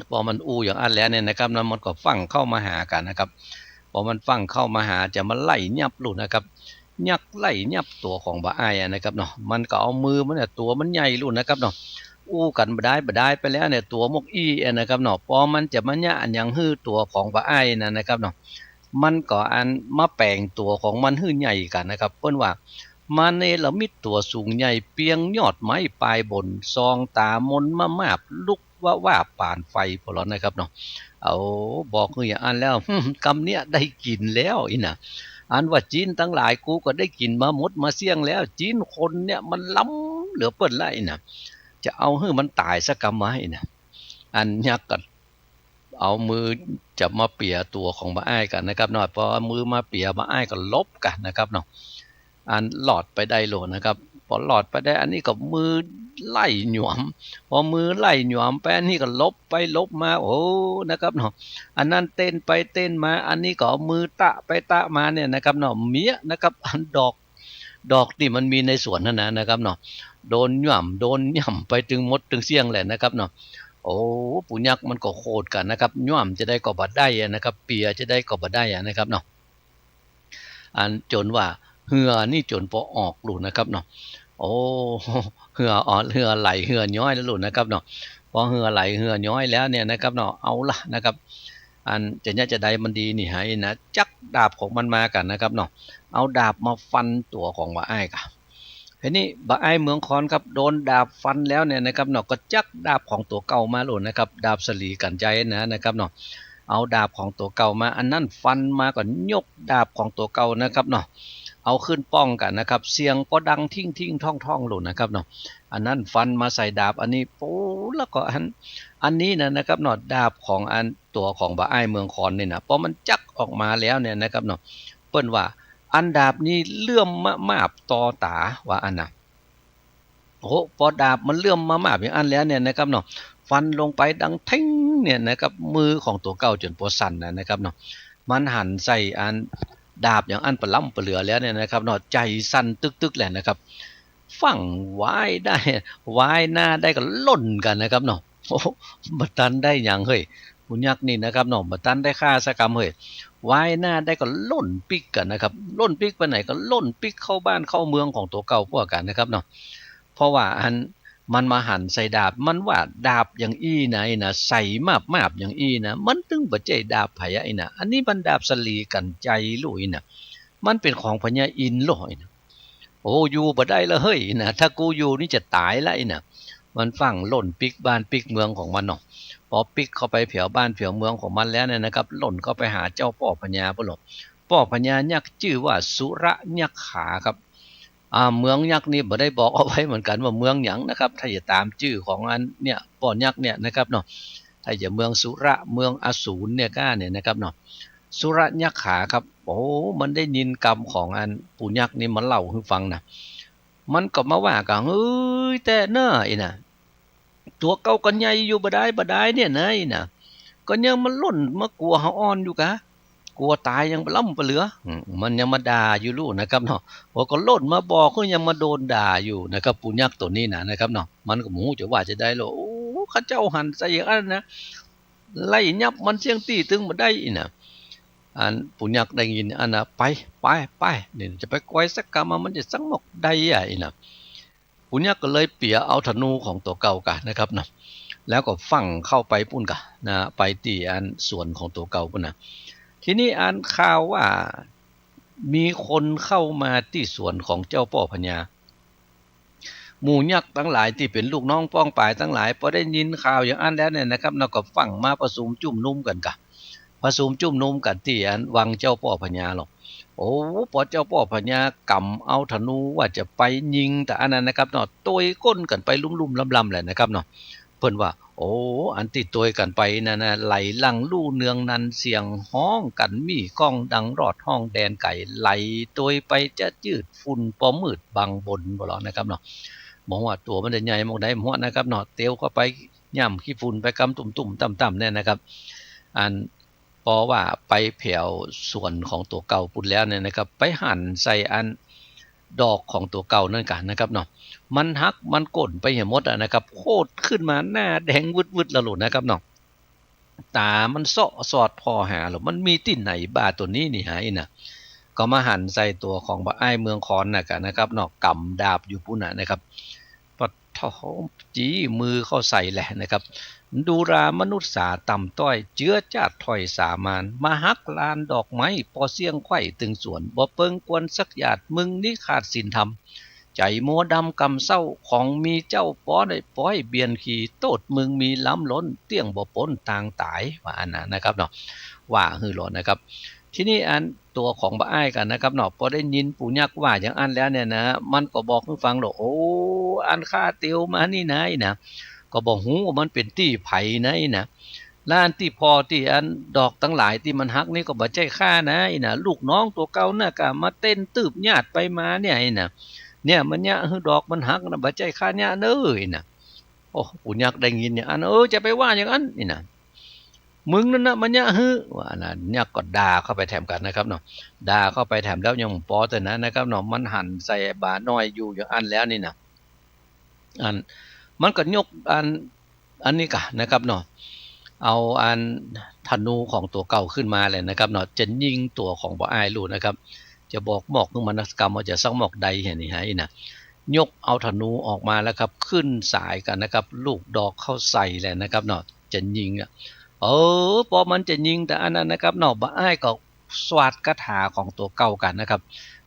ปอมันอู้อย่างอั้นแล้วเนี่ยนะครับเนาะ มันก็ฟั่งเข้ามาหากั๋นนะครับ ปอมันฟั่งเข้ามาหาจะมาไล่ยับลู่นะครับ ยักษ์ไล่ยับตั๋วของบ่าอ้ายอะนะครับเนาะ มันก็เอามือมันเนี่ย ตั๋วมันใหญ่ลู่นะครับเนาะ อู้กั๋นบ่ได้บ่ได้ไปแล้วเนี่ย ตั๋วมกอี้อะนะครับเนาะ ปอมันจะมาเยียะอันหยังหื้อตั๋วของบ่าอ้ายนะนะครับเนาะ มันก็อันมาแป๋งตั๋วของมันหื้อใหญ่กั๋นนะครับ เปิ้นว่า มาเนรมิตตั๋วสูงใหญ่ เปียงยอดไม้ปลายบน ส่องต๋ามนมะมาบ ลุกวะวาบปานไฟ ปอลอนะครับเนาะ เอา บอกหื้ออย่างอั้นแล้ว กำเนี้ยได้กิ๋นแล้วอีนะ อันว่าจิ๊นตังหลายกูก็ได้กิ๋นมาหมดมาเสี้ยงแล้ว จิ๊นคนเนี่ยมันล้ำเหลือเปิ้นละอีนะ จะเอาหื้อมันต๋ายสักกำวะอีนะ อันยักษ์ก็เอามือจะมาเปียตั๋วของบ่าอ้ายกั๋นนะครับเนาะ ปอเอามือมาเปียบ่าอ้ายก็หลบกั๋นนะครับเนาะ อันหลอดไปได้โลนะครับ ปอหลอดไปได้ อันนี้ก็มือไล่หยวม ปอมือไล่หยวมไป อันนี้ก็หลบไปหลบมา โอ้ นะครับเนาะ อันนั้นเต้นไปเต้นมา อันนี้ก็เอามือตะไปตะมาเนี่ยนะครับเนาะ เมี้ยนะครับ อันดอก ดอกตี้มันมีในสวนหั้นนะนะครับเนาะ โดนหยวม โดนหยวมไปตึงหมดตึงเสี้ยงแหละนะครับเนาะ โอ้ ปู่ยักษ์มันก็โขดกั๋นนะครับ หยวมจะใดก็บ่ได้อะนะครับ เปียจะใดก็บ่ได้อะนะครับเนาะ อันจ๋นว่าเหือนี่จ๋นปอออกลู่นะครับเนาะ โอ้ เหืออ่อน เหือไหล เหือย้อยแล้วลู่นะครับเนาะ ปอเหือไหล เหือย้อยแล้วเนี่ยนะครับเนาะ เอาละนะครับ อันจะเยียะจะใดมันดีนี่หายนะ จั๊กดาบของมันมากั๋นนะครับเนาะ เอาดาบมาฟันตั๋วของบ่าอ้ายก่ะ ทีนี้บ่าอ้ายเมืองคอนครับ โดนดาบฟันแล้วเนี่ยนะครับเนาะ ก็จั๊กดาบของตั๋วเก่ามาโลดนะครับ ดาบสะหลีกั๋นใจ๊นะ นะครับเนาะ เอาดาบของตั๋วเก่ามา อันนั้นฟันมาก็ยกดาบของตั๋วเก่านะครับเนาะ เอาขึ้นป้องกั๋นนะครับ เสียงก็ดังทิ้งๆ ท่องๆ โลดนะครับเนาะ อันนั้นฟันมาใส่ดาบอันนี้ ปู๊ แล้วก็อัน อันนี้นะ นะครับเนาะ ดาบของอันตั๋วของบ่าอ้ายเมืองคอนนี่นะ ปอมันจั๊กออกมาแล้วเนี่ยนะครับเนาะ เปิ้นว่า อันดาบนี้เลื่อมมะมาบต่อต๋า ว่าอั้นนะ โอ้ ปอดาบมันเลื่อมมะมาบอย่างอั้นแล้วเนี่ยนะครับเนาะ ฟันลงไปดังเท้งเนี่ยนะครับ มือของตั๋วเก่าจ๋นปอสั่นนะ นะครับเนาะ มันหันใส่อันดาบอย่างอั้นปะล้ำปะเหลือแล้วเนี่ยนะครับเนาะ ใจ๋สั่นตึกๆ แหละนะครับ ฟั่งว้ายได้ ว้ายหน้าได้ก็ล่นกั๋นนะครับเนาะ โอ้ บ่ตันได้หยังเฮ้ย ปู่ยักษ์นี่นะครับเนาะ บ่ตันได้ฆ่าสักกำเฮ้ย ว้ายหน้าได้ก็ล่นปิ๊กกั๋นนะครับ ล่นปิ๊กไปไหนก็ล่นปิ๊กเข้าบ้านเข้าเมืองของตั๋วเก่าพวกกั๋นนะครับเนาะ เพราะว่าอันมันมาหันใส่ดาบ มันว่าดาบอย่างอี้นะ อี้นะ ใสมาบๆ อย่างอี้นะ มันตึงบ่ใจ้ดาบไผอะอี้นะ อันนี้มันดาบสะหลีกั๋นใจ๊ลู่อี้นะ มันเป๋นของพญาอินทร์โลดอี้นะ โอ้ อยู่บ่ได้ละเฮ้ยนะ ถ้ากูอยู่นี่จะต๋ายละอี้นะ มันฟั่งล่นปิ๊กบ้านปิ๊กเมืองของมันเนาะ ปอปิ๊กเข้าไปแผวบ้านแผวเมืองของมันแล้วเนี่ยนะครับ ล่นเข้าไปหาเจ้าป้อพญาปู้นโลด ป้อพญายักษ์จื้อว่าสุรยักขาครับ อ่า เมืองยักษ์นี่บ่ได้บอกเอาไว้เหมือนกั๋นว่าเมืองหยังนะครับ ถ้าจะต๋ามจื้อของอันเนี่ย ป้อยักษ์เนี่ยนะครับเนาะ ถ้าจะเมืองสุร เมืองอสูรเนี่ยก้าเนี่ยนะครับเนาะ สุรยักขาครับ โอ้ มันได้ยินกำของอันปู่ยักษ์นี่มาเล่าหื้อฟังนะ มันก็มาว่ากั๋น เฮ้ย แต๊เน่ออี้นะ ตั๋วเก่าก็ใหญ่อยู่บ่ดายบ่ดายเนี่ยนะอี้นะ ก็ยังมาล่นมากั๋วเฮาอ่อนอยู่กา กั๋วต๋ายยังปะล้ำปะเหลือ อืม มันยังมาด่าอยู่ลู่นะครับเนาะ ปอก็ล่นมาบอกก็ยังมาโดนด่าอยู่นะครับ ปู่ยักษ์ตั๋วนี้นะ นะครับเนาะ มันก็บ่ฮู้จะว่าจะใดโลด โอ้ ข้าเจ้าหันใส่อย่างอั้นนะ ไล่ยับมันเสี้ยงตี้ตึงบ่ได้อี้นะ อันปู่ยักษ์ได้ยินอันนะ ไป ไป ไป นี่จะไปกอยสักกำอะ มันจะสังมอกใดอะอี้นะ ปู่ยักษ์ก็เลยเปียเอาธนูของตั๋วเก่าก่ะนะครับเนาะ แล้วก็ฟั่งเข้าไปปู้นก่ะนะ ไปตี้อันสวนของตั๋วเก่าปู้นนะ ทีนี้อันข่าวว่ามีคนเข้ามาตี้สวนของเจ้าป้อพญา หมู่ยักษ์ตังหลายตี้เป๋นลูกน้องป้องป๋ายตังหลาย ปอได้ยินข่าวอย่างอั้นแล้วเนี่ยนะครับเนาะ ก็ฟั่งมาประชุมจุมนุมกั๋นก่ะ ประชุมจุมนุมกั๋นตี้อันวังเจ้าป้อพญาลอ โอ้ ปอเจ้าป้อพญากำเอาธนูว่าจะไปยิงตะอั้นนะครับเนาะ ตวยก้นกั๋นไปลุ่มๆ ล่ำๆ แหละนะครับเนาะ เปิ้นว่า โอ้ อันตี้ตวยกั๋นไปนั้นนะ ไหลหลั่งลู่เนืองนัน เสียงฮ้องกั๋นมีก้องดังรอดห้องแดนไก๋ ไหลตวยไปจะจืดฝุ่นปอมืดบังบนบ่ลอนะครับเนาะ บ่ว่าตั๋วมันจะใหญ่หมดใดหมดนะครับเนาะ เตียวเข้าไปย่ำขี้ฝุ่นไปกำตุ่มๆ ต่ำๆ เนี่ยนะครับ อัน ปอว่าไปแผวสวนของตั๋วเก่าปู้นแล้วเนี่ยนะครับ ไปหันใส่อันดอกของตั๋วเก่านั่นกะนะครับเนาะ มันหักมันโก้นไปเหียหมดอะนะครับ โคตรขึ้นมาหน้าแดงวืดๆ แล้วโลดนะครับเนาะ ต๋ามันเซาะซอดผ่อหาโลด มันมีตี้ไหนบ่าตั๋วนี้นี่หาอี้นะ ก็มาหันใส่ตั๋วของบ่าอ้ายเมืองคอนน่ะกะนะครับเนาะ กำดาบอยู่ปู้นน่ะนะครับ ปะโถ จี๊มือเข้าใส่แหละนะครับ ดูรามนุษย์สาต่ำต้อย เจื้อจ้าดถ้อยสามาน มาหักลานดอกไม้ ปอเสี้ยงไขว้ตึงสวน บ่เปิงกวนสักหยาด มึงนี้ขาดศีลธรรม ใจ๋มัวดำกำเศร้า ของมีเจ้าปอได้ป้อยเบียนขี่ โต้ษมึงมีล้ำล้น เตี้ยงบ่ป๊นตางต๋าย ว่าอั้นนะนะครับเนาะ ว่าหื้อโลดนะครับ ทีนี้อันตั๋วของบ่าอ้ายกั๋นนะครับเนาะ ปอได้ยินปู่ยักษ์ว่าอย่างอั้นแล้วเนี่ยนะ มันก็บอกหื้อฟังโลด โอ้ อันข้าเตียวมานี่นะ อี้นะ ก็บ่ฮู้ว่ามันเป๋นตี้ใผนะ อี้นะ แล้วอันตี้ผ่อตี้อันดอกตังหลายตี้มันหักนี่ก็บ่ใจ้ข้านะ อี้นะ ลูกน้องตั๋วเก่าน่ะกะมาเต้นตืบญาติไปมาเนี่ย อี้นะ เนี่ยมันเยียะหื้อดอกมันหักนะ บ่ใจ้ข้าเยียะเน้อ อี้นะ โอ้ ปู่ยักษ์ได้ยินอย่างอั้น เออ จะไปว่าอย่างอั้น อี้นะ มึงนั่นนะมันเยียะหื้อ ว่าอั้นนะ ยักษ์ก็ด่าเข้าไปแถมกั๋นนะครับเนาะ ด่าเข้าไปแถมแล้วยังบ่ปอเต้านั้นนะครับเนาะ มันหันใส่บ่าน้อยอยู่อย่างอั้นแล้วนี่นะ อัน มันก็ยกอัน อันนี้กะนะครับเนาะ เอาอันธนูของตั๋วเก่าขึ้นมาแหละนะครับเนาะ จะยิงตั๋วของบ่าอ้ายลูกนะครับ จะบอกมอกหื้อมันนะ กำว่าจะสักมอกใดแหนี่หาอี้นะ ยกเอาธนูออกมาแล้วครับ ขึ้นสายกั๋นนะครับ ลูกดอกเข้าใส่แหละนะครับเนาะ จะยิงอะ เออ ปอมันจะยิงตะอั้นนั้นนะครับเนาะ บ่าอ้ายก็สวาทคาถาของตั๋วเก่ากั๋นนะครับ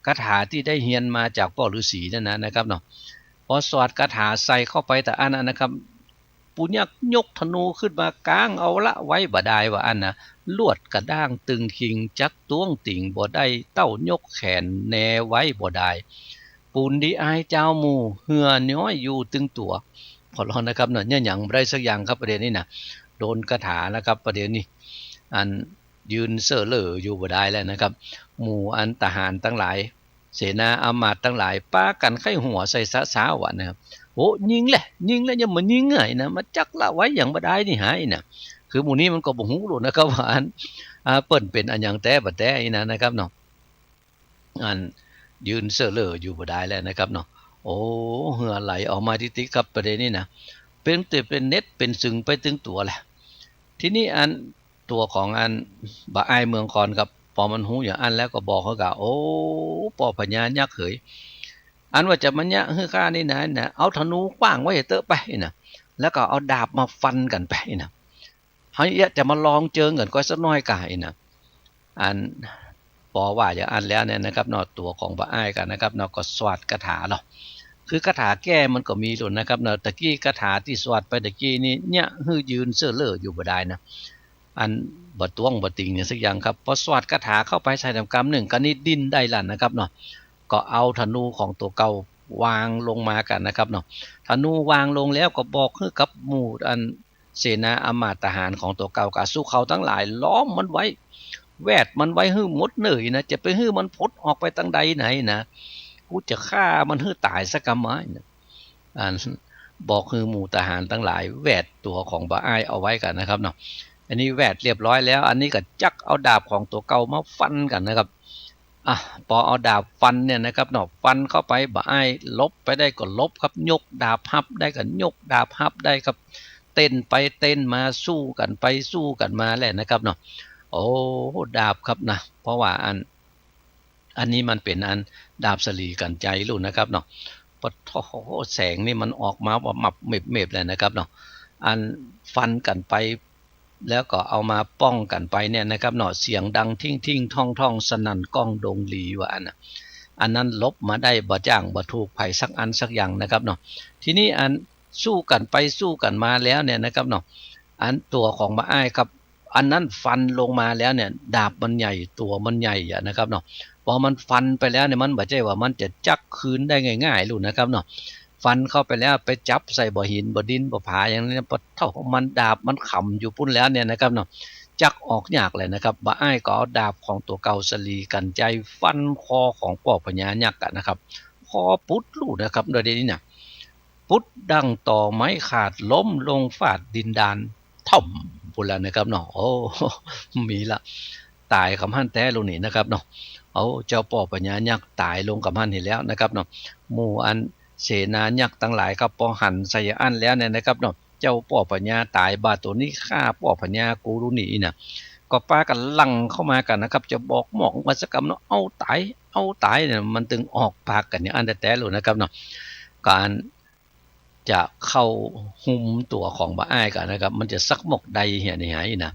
คาถาตี้ได้เฮียนมาจากป้อฤๅษีนั่นนะ นะครับเนาะ ปอสวาทคาถาใส่เข้าไปตะอั้นนั้นนะครับ ปู่ยักษ์ยกธนูขึ้นมาก๊างเอาละไว้บ่ดายว่าอั้นนะ ลวดกระด้างตึงคิง จักต้วงติ่งบ่ได้ เต้ายกแขนแนไว้บ่ดาย ปูนดีอายจาวหมู่ เหื่อน้อยอยู่ตึงตั๋ว พอลอนะครับเนาะ เนี่ยหยังบ่ได้สักอย่างครับ ประเดี๋ยวนี้นะ โดนคาถาแล้วครับ ประเดี๋ยวนี้ อันยืนเซ่อเล่ออยู่บ่ดายแล้วนะครับ หมู่อันทหารตังหลาย เสนาอำมาตย์ตังหลาย ปากั๋นใค่หัวใส่สะซ้าวอะนะครับ โอ้ ยิงแหละ ยิงแหละ ยังบ่ยิงไงนะ มาจักละไว้อย่างบ่ดายนี่หาอี้นะ คือหมู่นี้มันก็บ่ฮู้โลดนะครับว่าอัน อ่า เปิ้นเป๋นอะหยังแต๊บ่แต๊อี้นะ นะครับเนาะ อันยืนเซ่อเล่ออยู่บ่ดายแล้วนะครับเนาะ โอ้ เหื่อไหลออกมาติ๊กๆ ครับ ประเดี๋ยวนี้นะ เป๋นแต่เป๋นเน็ดเป๋นสึงไปตึงตั๋วแหละ ทีนี้อันตั๋วของอันบ่าอ้ายเมืองคอนครับ ปอมันฮู้อย่างอั้นแล้วก็บอกเขากะ โอ้ ป้อพญายักษ์เหย อันว่าจะมาเยียะหื้อข้านี่นะ นะ เอาธนูขว้างไว้เต๊อะไปนะ แล้วก็เอาดาบมาฟันกั๋นไปนะ เฮาเยียะจะมาลองเจิงกั๋นก้อยสักหน้อยก่าอี้นะ อันปอว่าอย่างอั้นแล้วเนี่ยนะครับเนาะ ตั๋วของบ่าอ้ายกั๋นนะครับเนาะ ก็สวาทคาถาลอ คือคาถาแก้มันก็มีโลดนะครับเนาะ ตะกี้คาถาตี้สวาทไปตะกี้นี้ เยียะหื้อยืนเซ่อเล่ออยู่บ่ดายนะ อันบ่ต้วงบ่ติ่งอย่างสักอย่างครับ ปอสวาทคาถาเข้าไปใส่แถมกำนึ่ง กะนี้ดิ้นได้ละนะครับเนาะ ก็เอาธนูของตั๋วเก่าวางลงมากั๋นนะครับเนาะ ธนูวางลงแล้วก็บอกหื้อกับหมู่อัน เสนาอำมาตย์ทหารของตั๋วเก่ากะ สู้เขาตังหลายล้อมมันไว้ แวดมันไว้หื้อหมดเน่อนะ จะไปหื้อมันผุดออกไปตางใดไหนนะ กูจะฆ่ามันหื้อต๋ายสักกำไม้นะ อันบอกหื้อหมู่ทหารตังหลายแวดตั๋วของบ่าอ้ายเอาไว้กั๋นนะครับเนาะ อันนี้แวดเรียบร้อยแล้ว อันนี้ก็จักเอาดาบของตั๋วเก่ามาฟันกั๋นนะครับ อ่ะ ปอเอาดาบฟันเนี่ยนะครับเนาะ ฟันเข้าไป บ่าอ้ายหลบไปได้ก็หลบครับ ยกดาบฮับได้ก็ยกดาบฮับได้ครับ เต้นไปเต้นมา สู้กั๋นไปสู้กั๋นมาแหละนะครับเนาะ โอ้ ดาบครับนะ เพราะว่าอัน อันนี้มันเป๋นอันดาบสะหลีกั๋นใจ๋ลูกนะครับเนาะ ปะโถ แสงนี่มันออกมาว่ามับเมบๆ เลยนะครับเนาะ อันฟันกั๋นไป แล้วก็เอามาป้องกั๋นไปเนี่ยนะครับเนาะ เสียงดังทิ้งๆ ท่องๆ สนั่นก้องดงลีว่าอั้นนะ อันนั้นหลบมาได้บ่จ้างบ่ถูกใผสักอันสักอย่างนะครับเนาะ ทีนี้อันสู้กั๋นไปสู้กั๋นมาแล้วเนี่ยนะครับเนาะ อันตั๋วของบ่าอ้ายครับ อันนั้นฟันลงมาแล้วเนี่ย ดาบมันใหญ่ ตั๋วมันใหญ่อะนะครับเนาะ ปอมันฟันไปแล้วเนี่ย มันบ่ใจ้ว่ามันจะจั๊กคืนได้ง่ายๆ ลูกนะครับเนาะ ฟันเข้าไปแล้วไปจับใส่บ่อหินบ่อดินบ่อผาอย่างนี้นะ ปะเถ้ามันดาบมันขำอยู่ปู้นแล้วเนี่ยนะครับเนาะ จั๊กออกยากเลยนะครับ บ่าอ้ายก็เอาดาบของตั๋วเก่าสะหลีกั๋นใจ๊ฟันคอของป้อพญายักษ์อะนะครับ คอปุดลูกนะครับ โดยเดี๋ยวนี้น่ะ ปุดดังตอไม้ขาด ล้มลงฟาดดินดาน ถ่อม ปู้นแล้วนะครับเนาะ โอ้ มีละ ต๋ายกำหั้นแต๊ลูกนี่นะครับเนาะ เอา เจ้าป้อพญายักษ์ต๋ายลงกำหั้นหั้นแล้วนะครับเนาะ หมู่อันเสนายักษ์ตังหลายครับ ปอหันใส่อั้นแล้วเนี่ยนะครับเนาะ เจ้าป้อพญาต๋าย บ่าตั๋วนี้ฆ่าป้อพญากูลูกนี่น่ะ ก็ปากั๋นหลั่งเข้ามากั๋นนะครับ จะบอกหมอกมาสักกำเนาะ เอาต๋าย เอาต๋ายเนี่ย มันตึงออกปากกั๋นอย่างอั้นแต๊ๆ ลูกนะครับเนาะ ก๋าน จะเข้าหุ้มตั๋วของบ่าอ้ายกั๋นนะครับ มันจะสักหมอกใดเหียนี่หายนะ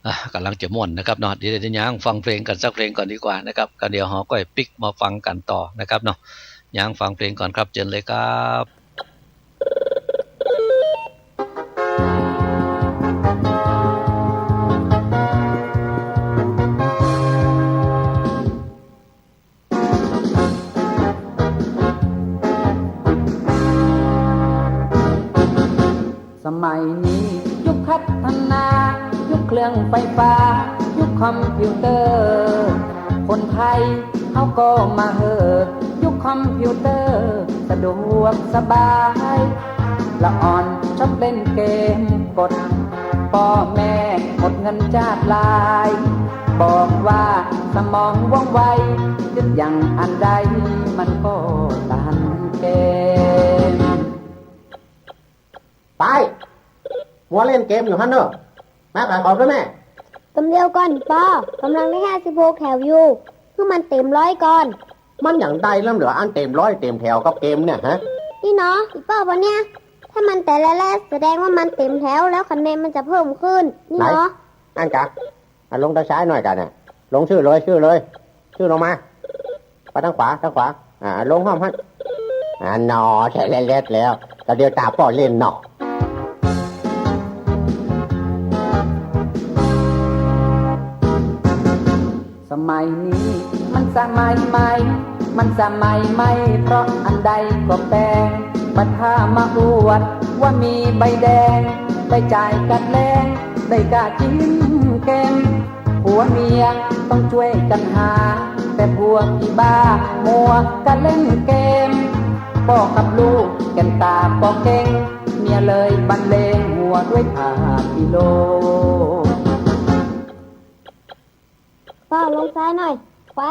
อ่ะ ก๋ำลังจะม่วนนะครับเนาะ เดี๋ยว เดี๋ยวย้างฟังเพลงกั๋นสักเพลงก่อนดีกว่านะครับ ก็เดี๋ยวเฮาก็ปิ๊กมาฟังกั๋นต่อนะครับเนาะ ย้างฟังเพลงก่อนครับ เจิญเลยครับ สมัยนี้ยุคพัฒนา ยุคเครื่องไฟฟ้า ยุคคอมพิวเตอร์ คนไทยเฮาก็มาเฮ่อ ยุคคอมพิวเตอร์ สะดวกสบาย ละอ่อนชอบเล่นเกมกด ป้อแม่หมดเงินจ้าดหลาย บอกว่าสมองว่องไว ยึดอย่างอันใดมันก็ตันเกม ไป มัวเล่นเกมอยู่หั้นเน่อ มาขายของตวยแม่ กำเดียวก่อนป้อ ก่ำลังได้ห้าสิบหกแถวอยู่ หื้อมันเต๋มร้อยก่อน มันหยังได้ล้ำเหลืออันเต๋มร้อยเต๋มแถวกับเกมเนี่ยฮะ นี่เนาะ อีป้อปะเนี่ย ถ้ามันแต่ละแรกแสดงว่ามันเต๋มแถว แล้วคะแนนมันจะเพิ่มขึ้น นี่เนาะ ไหน อั้นกะ อ่ะ ลงตางซ้ายหน่อยกะเนี่ย ลงจื้อเลย จื้อเลย จื้อลงมา ไปตางขวา ตางขวา อ่า ลงห้องหั้น อ่า หนอ แถวแรกแล้ว ก็เดี๋ยวต๋าป้อเล่นเนาะ สมัยนี้มันสมัยใหม่ มันสมัยใหม่เพราะอันใดก็แปลง บัดถ้ามาอวดว่ามีใบแดง ได้จ่ายกัดแลง ได้กากิ๋นเกม ผัวเมียต้องจ้วยกั๋นหา แต่พวกอีบ้ามัวกั๋นเล่นเกม ป้อกับลูกแก่นต๋าป้อเก่ง เมียเลยบรรเลงหัวด้วยภาพอีโล ป้อลงซ้ายหน่อย ขวา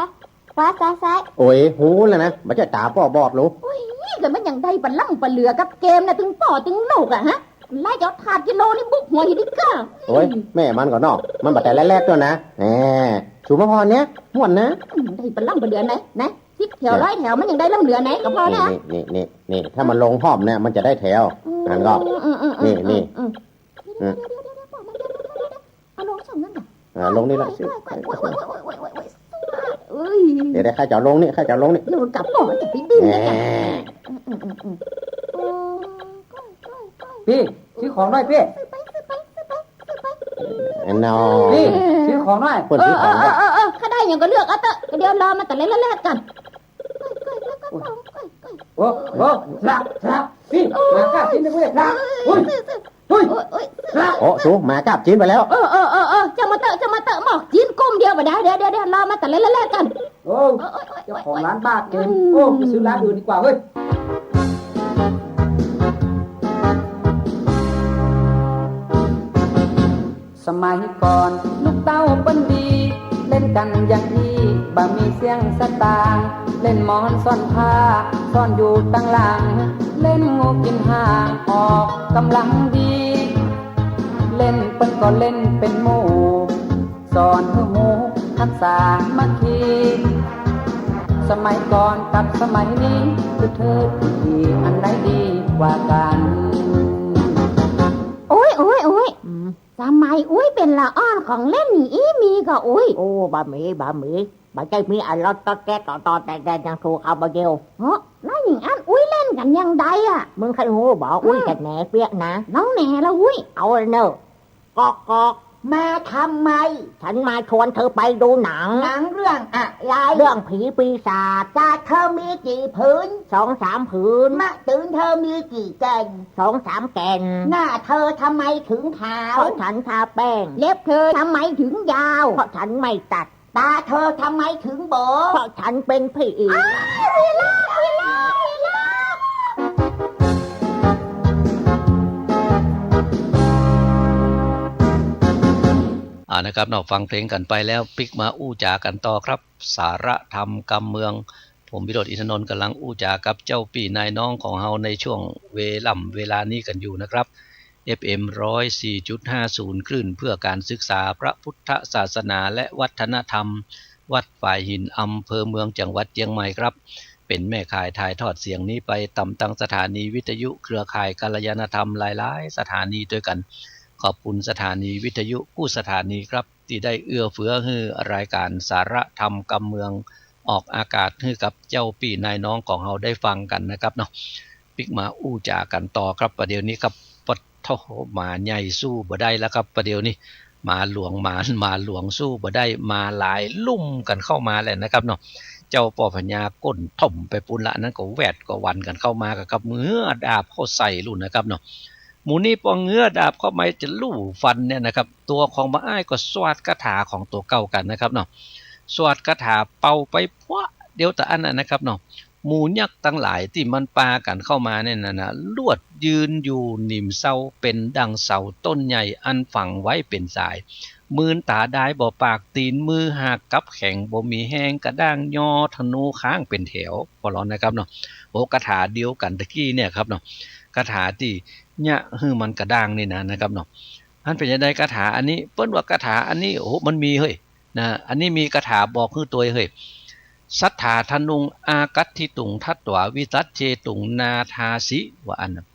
ขวา ซ้าย ซ้าย โอ้ย ฮู้แล้วนะ บ่ใจ้ต๋าป้อบอดหรู โอ้ย ก็มันยังได้ปะล่ำปะเหลือกับเกมน่ะ ตึงป้อตึงลูกอะฮะ ไล่เจ้าถาดกิโลนี่บุกหัวอยู่ดิก้า โอ้ย แม่มันก่อนเนาะ มันบ่แต่แรกๆ ตวยนะ แหม สูมาพอเนี่ย ม่วนนะ อืม ได้ปะล่ำปะเหลือไหน ไหน สิบแถว เนี่ย ร้อยแถว มันยังได้ล่ำเหลือไหนก็พอแล้ว นี่ นี่ นี่ นี่ ถ้ามันลงห้อมเนี่ย มันจะได้แถว อืม นั่นก็ อืม อืม อืม นี่ อืม นี่ อืม อืม เดี๋ยว เดี๋ยว เดี๋ยว เดี๋ยว เดี๋ยว เอาลงช่องนั้นน่ะ อ่า ลงนี่ละ ก้อย ก้อย ก้อย โอ๊ย โอ๊ย เดี๋ยว เดี๋ยว ใครจะเอาลงนี่ ใครจะเอาลงนี่ เดี๋ยวกลับก่อน จะไปดึง แหม นะจ๊ะ อืม อืม อืม อืม โอ้ ก้อย ก้อย ก้อย ปี้ ซื้อของหน่อยปี้ ซื้อไป ซื้อไป ซื้อไป ซื้อไป อันนอ ปี้ ซื้อของหน่อย เปิ้นซื้อของหน่อย เออ เออ เออ เออ ถ้าได้หยังก็เลือกเอาเถอะ เดี๋ยวรอมันแต่ละแรกๆ ก่อน โอ้ โอ้ พระ พระ ปี้ หมากาบกิ๋นนะเว้ย พระ เฮ้ย เฮ้ย โอ้ สู หมากาบกิ๋นไปแล้ว เออ เออ เออ เออ จะมาเตอะ จะมาเตอะ หมอกกิ๋นกุ้มเดียวบ่ได้ เดี๋ยว เดี๋ยว เดี๋ยว รอมาแต่ละแรกๆ ก่อน โอ้ เออ เออ เออ เจ้าของร้านบ้าเกม โอ้ ไปซื้อร้านอื่นดีกว่าเว้ย สมัยก่อนลูกเต้าเปิ้นดี เล่นกั๋นอย่างอี้บ่มีเสี้ยงสตางค์ เล่นหมอนซ่อนผ้า ซ่อนอยู่ตังหลัง เล่นงูกิ๋นห่าง ออกก๋ำลังดี เล่นเปิ้นก็เล่นเป๋นหมู่ สอนหื้อฮู้ฮักสามัคคี สมัยก่อนกับสมัยนี้ คือเธอที่อันไหนดีกว่ากั๋น โอ๊ย โอ๊ย โอ๊ย อืม สมัยอุ๊ยเป๋นละอ่อนของเล่นนี่อี้มีก่ออุ๊ย โอ้ บ่มี บ่มี บ่ใจ้มีอะลอตต๊อแต๊ต่อต่อแต่แต่ยังถูกเอาบ่เดียว เฮ้อ แล้วอย่างอั้นอุ๊ยเล่นกั๋นอย่างใดอะ มึงใค่ฮู้บ่ อุ๊ย อืม จะแหนเปียกนะ ลองแหนละอุ๊ย เอาเน่อ กอกกอก มาทำไม ฉันมาชวนเธอไปดูหนัง หนังเรื่องอะไร เรื่องผีปีศาจ ตาเธอมีกี่ผืน สองสามผืน มะตึนเธอมีกี่แก่น สองสามแก่น หน้าเธอทำไมถึงขาว เพราะฉันทาแป้ง เล็บเธอทำไมถึงยาว เพราะฉันไม่ตัด ตาเธอทำไมถึงโบ๋ เพราะฉันเป็นผี อ้าว วิโรจน์ วิโรจน์ วิโรจน์ อ่า นะครับเนาะ ฟังเพลงกั๋นไปแล้ว ปิ๊กมาอู้จ๋ากั๋นต่อครับ สาระธรรมกำเมือง ผมวิโรจน์ อินทนนท์ ก่ำลังอู้จ๋ากับเจ้าปี้นายน้องของเฮาในช่วงเวล่ำเวลานี้กั๋นอยู่นะครับ เอฟเอ็ม ร้อยสี่จุดห้าศูนย์ คลื่นเพื่อการศึกษาพระพุทธศาสนาและวัฒนธรรม วัดฝายหิน อำเภอเมือง จังหวัดเจียงใหม่ครับ เป๋นแม่ข่ายถ่ายทอดเสียงนี้ไปต๋ามตังสถานีวิทยุเครือข่ายกัลยาณธรรมหลายๆ สถานีตวยกั๋น ขอบคุณสถานีวิทยุกู้สถานีครับ ตี้ได้เอื้อเฟื้อหื้อรายก๋านสาระธรรมกำเมืองออกอากาศหื้อกับเจ้าปี้นายน้องของเฮาได้ฟังกั๋นนะครับเนาะ ปิ๊กมาอู้จ๋ากั๋นต่อครับ ประเดี๋ยวนี้ครับ ปะโถ หมาใหญ่สู้บ่ได้แล้วครับ ประเดี๋ยวนี้ หมาหลวง หมา หมาหลวงสู้บ่ได้ หมาหลายลุ่มกั๋นเข้ามาแหละนะครับเนาะ เจ้าป้อพญาก้นถ่มไปปู๊นละ อันนั้นก็แวดก็หวันกั๋นเข้ามากับ กับเงื้อดาบเข้าใส่ลูกนะครับเนาะ หมู่นี้ปอเงื้อดาบเข้ามาจะลู่ฟันเนี่ยนะครับ ตั๋วของบ่าอ้ายก็สวดคาถาของตั๋วเก่ากั๋นนะครับเนาะ สวดคาถาเป่าไปพวะเดียวตะอั้นน่ะนะครับเนาะ หมู่ยักษ์ตังหลายตี้มันปากั๋นเข้ามาเนี่ยนะนะ ลวดยืนอยู่นิมเซา เป๋นดั่งเสาต้นใหญ่อันฝังไว้เป๋นสาย มืนต๋าดายบ่ปาก ตี๋นมือหักกับแข็ง บ่มีแฮงกระด้าง ยอธนูค้างเป๋นแถว ปอลอนะครับเนาะ โอ้ คาถาเดียวกั๋นตะกี้เนี่ยครับเนาะ คาถาตี้เยียะหื้อมันกระด้างนี่นะ นะครับเนาะ อันเป๋นจะใดคาถาอันนี้ เปิ้นว่าคาถาอันนี้ โอ้โห มันมีเฮ้ย นะ อันนี้มีคาถาบอกหื้อตวยเฮ้ย สัตถาธนุงอากัตถิตุง ทัตถวาวิสัจเจตุง นาทาสิ ว่าอั้นน่ะ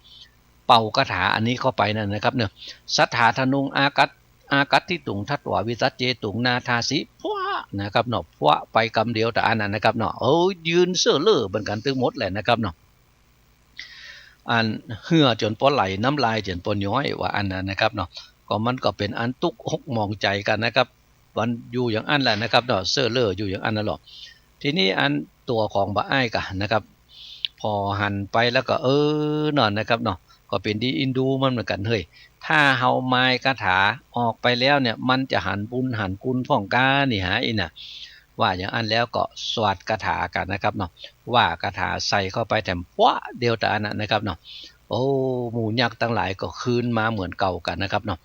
เป่าคาถาอันนี้เข้าไปนั่นนะครับเนาะ สัตถาธนุงอากัต อากัตถิตุง ทัตถวาวิสัจเจตุง นาทาสิ พวะนะครับเนาะ พวะไปกำเดียวตะอั้นน่ะนะครับเนาะ เอ้ย ยืนเซ่อเล่อเหมือนกั๋นตึงหมดแหละนะครับเนาะ อันเหื่อจ๋นปอไหล น้ำลายจ๋นปอย้อย ว่าอั้นน่ะนะครับเนาะ ก็มันก็เป๋นอันตุ๊กหกหมองใจ๋กั๋นนะครับ วันอยู่อย่างอั้นแหละนะครับเนาะ เซ่อเล่ออยู่อย่างอั้นน่ะหรอก ทีนี้อันตั๋วของบ่าอ้ายกะนะครับ ผ่อหันไปแล้วก็ เออ เนาะนะครับเนาะ ก็เป๋นดีอินดูมันเหมือนกั๋นเฮ้ย ถ้าเฮามายคาถาออกไปแล้วเนี่ย มันจะหันบุญหันคุณพ่องก้านี่หาอี้น่ะ ว่าอย่างอั้นแล้วก็สวดคาถากั๋นนะครับเนาะ ว่าคาถาใส่เข้าไปแถมพวะเดียวตะอั้นน่ะนะครับเนาะ โอ้ หมู่ยักษ์ตังหลายก็คืนมาเหมือนเก่ากั๋นนะครับเนาะ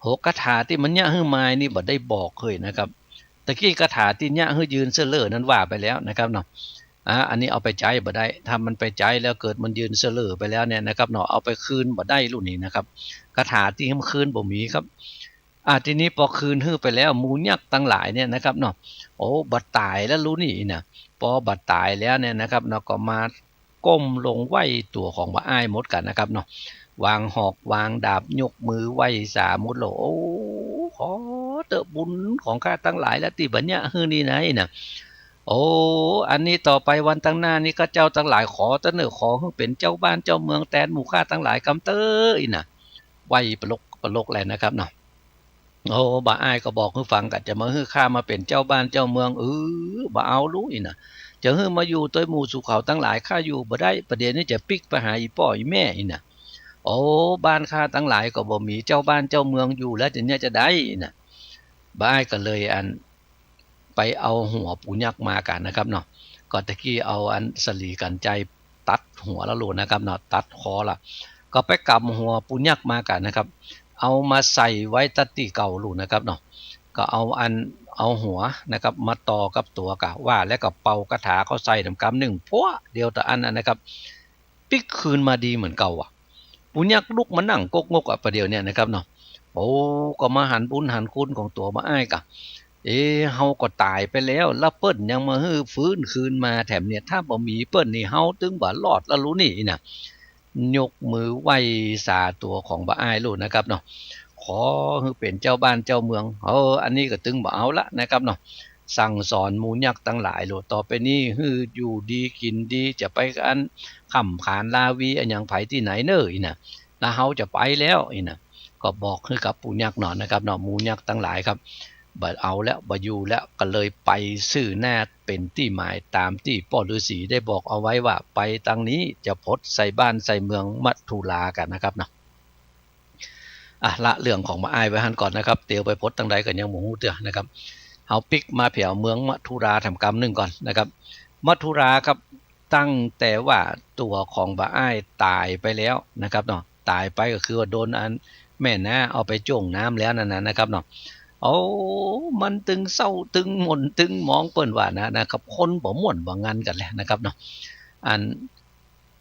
โห คาถาตี้มันเยียะหื้อมายนี่บ่ได้บอกเฮ้ยนะครับ ตะกี้คาถาตี้เยียะหื้อยืนเซ่อเล่อนั้นว่าไปแล้วนะครับเนาะ อ่า อันนี้เอาไปใจ๊บ่ได้ ถ้ามันไปใจ๊แล้วเกิดมันยืนเซ่อเล่อไปแล้วเนี่ยนะครับเนาะ เอาไปคืนบ่ได้ลูกนี้นะครับ คาถาตี้หื้อคืนบ่มีครับ อ่า ทีนี้ปอคืนหื้อไปแล้ว หมู่ยักษ์ตังหลายเนี่ยนะครับเนาะ โอ้ บ่ต๋ายแล้วลูกนี้นะ ปอบ่ต๋ายแล้วเนี่ยนะครับเนาะ ก็มา ก้มลงไหว้ตั๋วของบ่าอ้ายหมดกั๋นนะครับเนาะ วางหอกวางดาบ ยกมือไหว้สาหมดแล้ว โอ้ ขอเต๊อะบุญของข้าตังหลายและตี้บ่าเยียะหื้อนี่นะ อี้น่ะ โอ้ อันนี้ต่อไปวันตังหน้านี้ข้าเจ้าตังหลายขอเต๊อะเน่อ ขอหื้อเป๋นเจ้าบ้านเจ้าเมืองแตนหมู่ข้าตังหลายกำเต๊อะ อี้น่ะ ไหว้ปะลกปะลกเลยนะครับเนาะ โอ้ บ่าอ้ายก็บอกหื้อฟังกะ จะมาหื้อข้ามาเป๋นเจ้าบ้านเจ้าเมือง เออ บ่เอาลูกอี้น่ะ จะหื้อมาอยู่ตวยหมู่สู่เขาตังหลาย ข้าอยู่บ่ได้ ประเดี๋ยวนี้จะปิ๊กไปหาอี่ป้ออี่แม่อี้น่ะ โอ้ บ้านข้าตังหลายก็บ่มีเจ้าบ้านเจ้าเมืองอยู่แล้ว จะเนี่ยจะใดอี้น่ะ บ่าอ้ายก็เลยอัน ไปเอาหัวปู่ยักษ์มากั๋นนะครับเนาะ ก็ตะกี้เอาอันสะหลีกั๋นไจตัดหัวละลูกนะครับเนาะ ตัดคอละ ก็ไปก๋ำหัวปู่ยักษ์มากั๋นนะครับ เอามาใส่ไว้ตะตี้เก่าลูกนะครับเนาะ ก็เอาอัน เอาหัวนะครับ มาต่อกับตั๋วกะว่า แล้วก็เป่าคาถาเข้าใส่แถมกำนึ่ง พวะเดียวตะอั้นน่ะนะครับ ปิ๊กคืนมาดีเหมือนเก่าอะ ปู่ยักษ์ลุกมานั่งก๊กงกอะ ประเดี๋ยวเนี่ยนะครับเนาะ โอ้ ก็มาหันบุญหันคุณของตั๋วบ่าอ้ายกะ เอ๊ะ เฮาก็ต๋ายไปแล้ว แล้วเปิ้นยังมาหื้อฟื้นคืนมาแถมเนี่ย ถ้าบ่มีเปิ้นนี่เฮาตึงบ่รอดละลูกนี่นะ ยกมือไหว้สาตั๋วของบ่าอ้ายลูกนะครับเนาะ ขอหื้อเป๋นเจ้าบ้านเจ้าเมือง เออ อันนี้ก็ตึงบ่เอาละนะครับเนาะ สั่งสอนหมู่ยักษ์ตังหลายลูก ต่อไปนี้หื้ออยู่ดีกิ๋นดี จะไปอันค่ำขานราวีอะหยังใผตี้ไหนเน่ออี้น่ะ แล้วเฮาจะไปแล้วอี้น่ะ ก็บอกหื้อกับหมู่ยักษ์เนาะนะครับเนาะ หมู่ยักษ์ตังหลายครับ บ่เอาแล้ว บ่อยู่แล้ว ก็เลยไปซื่อหน้า เป๋นตี้หมายต๋ามตี้ป้อฤๅษีได้บอกเอาไว้ว่า ไปตางนี้จะผดใส่บ้านใส่เมืองมัทธุรากั๋นนะครับเนาะ อ่ะ ละเรื่องของบ่าอ้ายไว้หั้นก่อนนะครับ เตียวไปผดตางใดก็ยังบ่ฮู้เตื้อนะครับ เฮาปิ๊กมาแผวเมืองมัทธุราแถมกำนึ่งก่อนนะครับ มัทธุราครับ ตั้งแต่ว่าตั๋วของบ่าอ้ายต๋ายไปแล้วนะครับเนาะ ต๋ายไปก็คือว่าโดนอันแม่น้าเอาไปจ้วงน้ำแล้วนั่นน่ะนะครับเนาะ โอ้ มันตึงเศร้าตึงหม่นตึงหมองเปิ้นว่านะ นะครับ คนบ่ม่วนบ่งันกั๋นแหละนะครับเนาะ อัน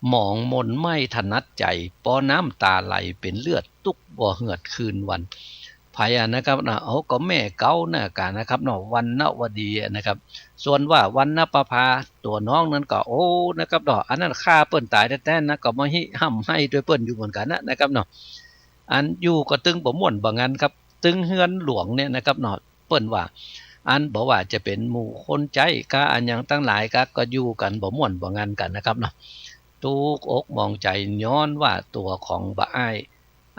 หมองหม่นไม่ถนัดใจ๋ ปอน้ำต๋าไหลเป๋นเลือด ตุ๊กบ่เหือดคืนวัน ใผอะนะครับเนาะ เอาก็แม่เก๊าน่ะกานะครับเนาะ วัณณวดีอะนะครับ ส่วนว่าวัณณปภาตั๋วน้องนั้นก็ โอ้ นะครับเนาะ อันนั้นฆ่าเปิ้นต๋ายแต๊ๆ นะ ก็มาฮิฮ่ำไห้ตวยเปิ้นอยู่เหมือนกั๋นนะ นะครับเนาะ อันอยู่ก็ตึงบ่ม่วนบ่งันครับ ตึงเฮือนหลวงเนี่ยนะครับเนาะ เปิ้นว่า อันบ่ว่าจะเป๋นหมู่คนใจ๊กา อะหยังตังหลายกา ก็อยู่กั๋นบ่ม่วนบ่งันกั๋นนะครับเนาะ ตุ๊กอกหมองใจ๋ ย้อนว่าตั๋วของบ่าอ้าย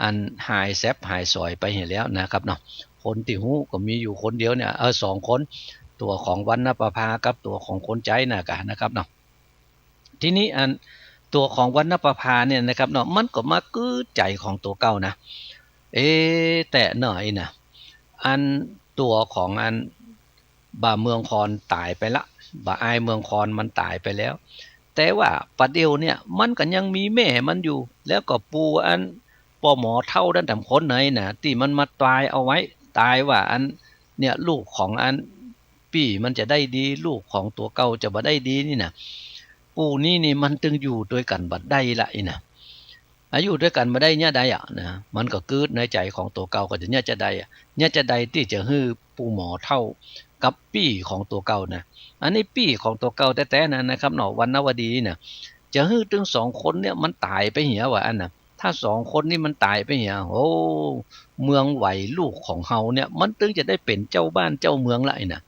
อันหายแสบหายสอยไปเหียแล้วนะครับเนาะ คนตี้ฮู้ก็มีอยู่คนเดียวเนี่ย เออ สองคน ตั๋วของวัณณปภากับตั๋วของคนใจ๊น่ะกานะครับเนาะ ทีนี้อันตั๋วของวัณณปภาเนี่ยนะครับเนาะ มันก็มากื๊ดใจ๋ของตั๋วเก่านะ เอ๊ะ แต่หน้ออีน่ะ อันตั๋วของอันบ่าเมืองคอนต๋ายไปละ บ่าอ้ายเมืองคอนมันต๋ายไปแล้ว แต่ว่าป่าเดี่ยวเนี่ยมันก็ยังมีแม่มันอยู่ แล้วก็ปู่อันป้อหมอเฒ่านั้นแถมคนไหนน่ะ ตี้มันมาตายเอาไว้ ตายว่าอันเนี่ยลูกของอันปี้มันจะได้ดี ลูกของตั๋วเก่าจะบ่ได้ดีนี่น่ะ ปู่นี้นี่มันตึงอยู่ตวยกั๋นบ่ได้ละอีน่ะ อะ อยู่ตวยกั๋นบ่ได้เยียะใดอะนะ มันก็กื๊ดในใจ๋ของตั๋วเก่าก็จะเยียะจะใดอะ เยียะจะใดตี้จะหื้อปู่หมอเฒ่ากับปี้ของตั๋วเก่านะ อันนี้ปี้ของตั๋วเก่าแต๊ๆ นะ นะครับเนาะ วัณณวดีน่ะ จะหื้อตึงสองคนเนี่ยมันต๋ายไปเหียว่าอันน่ะ ถ้าสองคนนี้มันต๋ายไปเหีย โอ้ เมืองไหวลูกของเฮาเนี่ย มันตึงจะได้เป๋นเจ้าบ้านเจ้าเมืองละอีน่ะ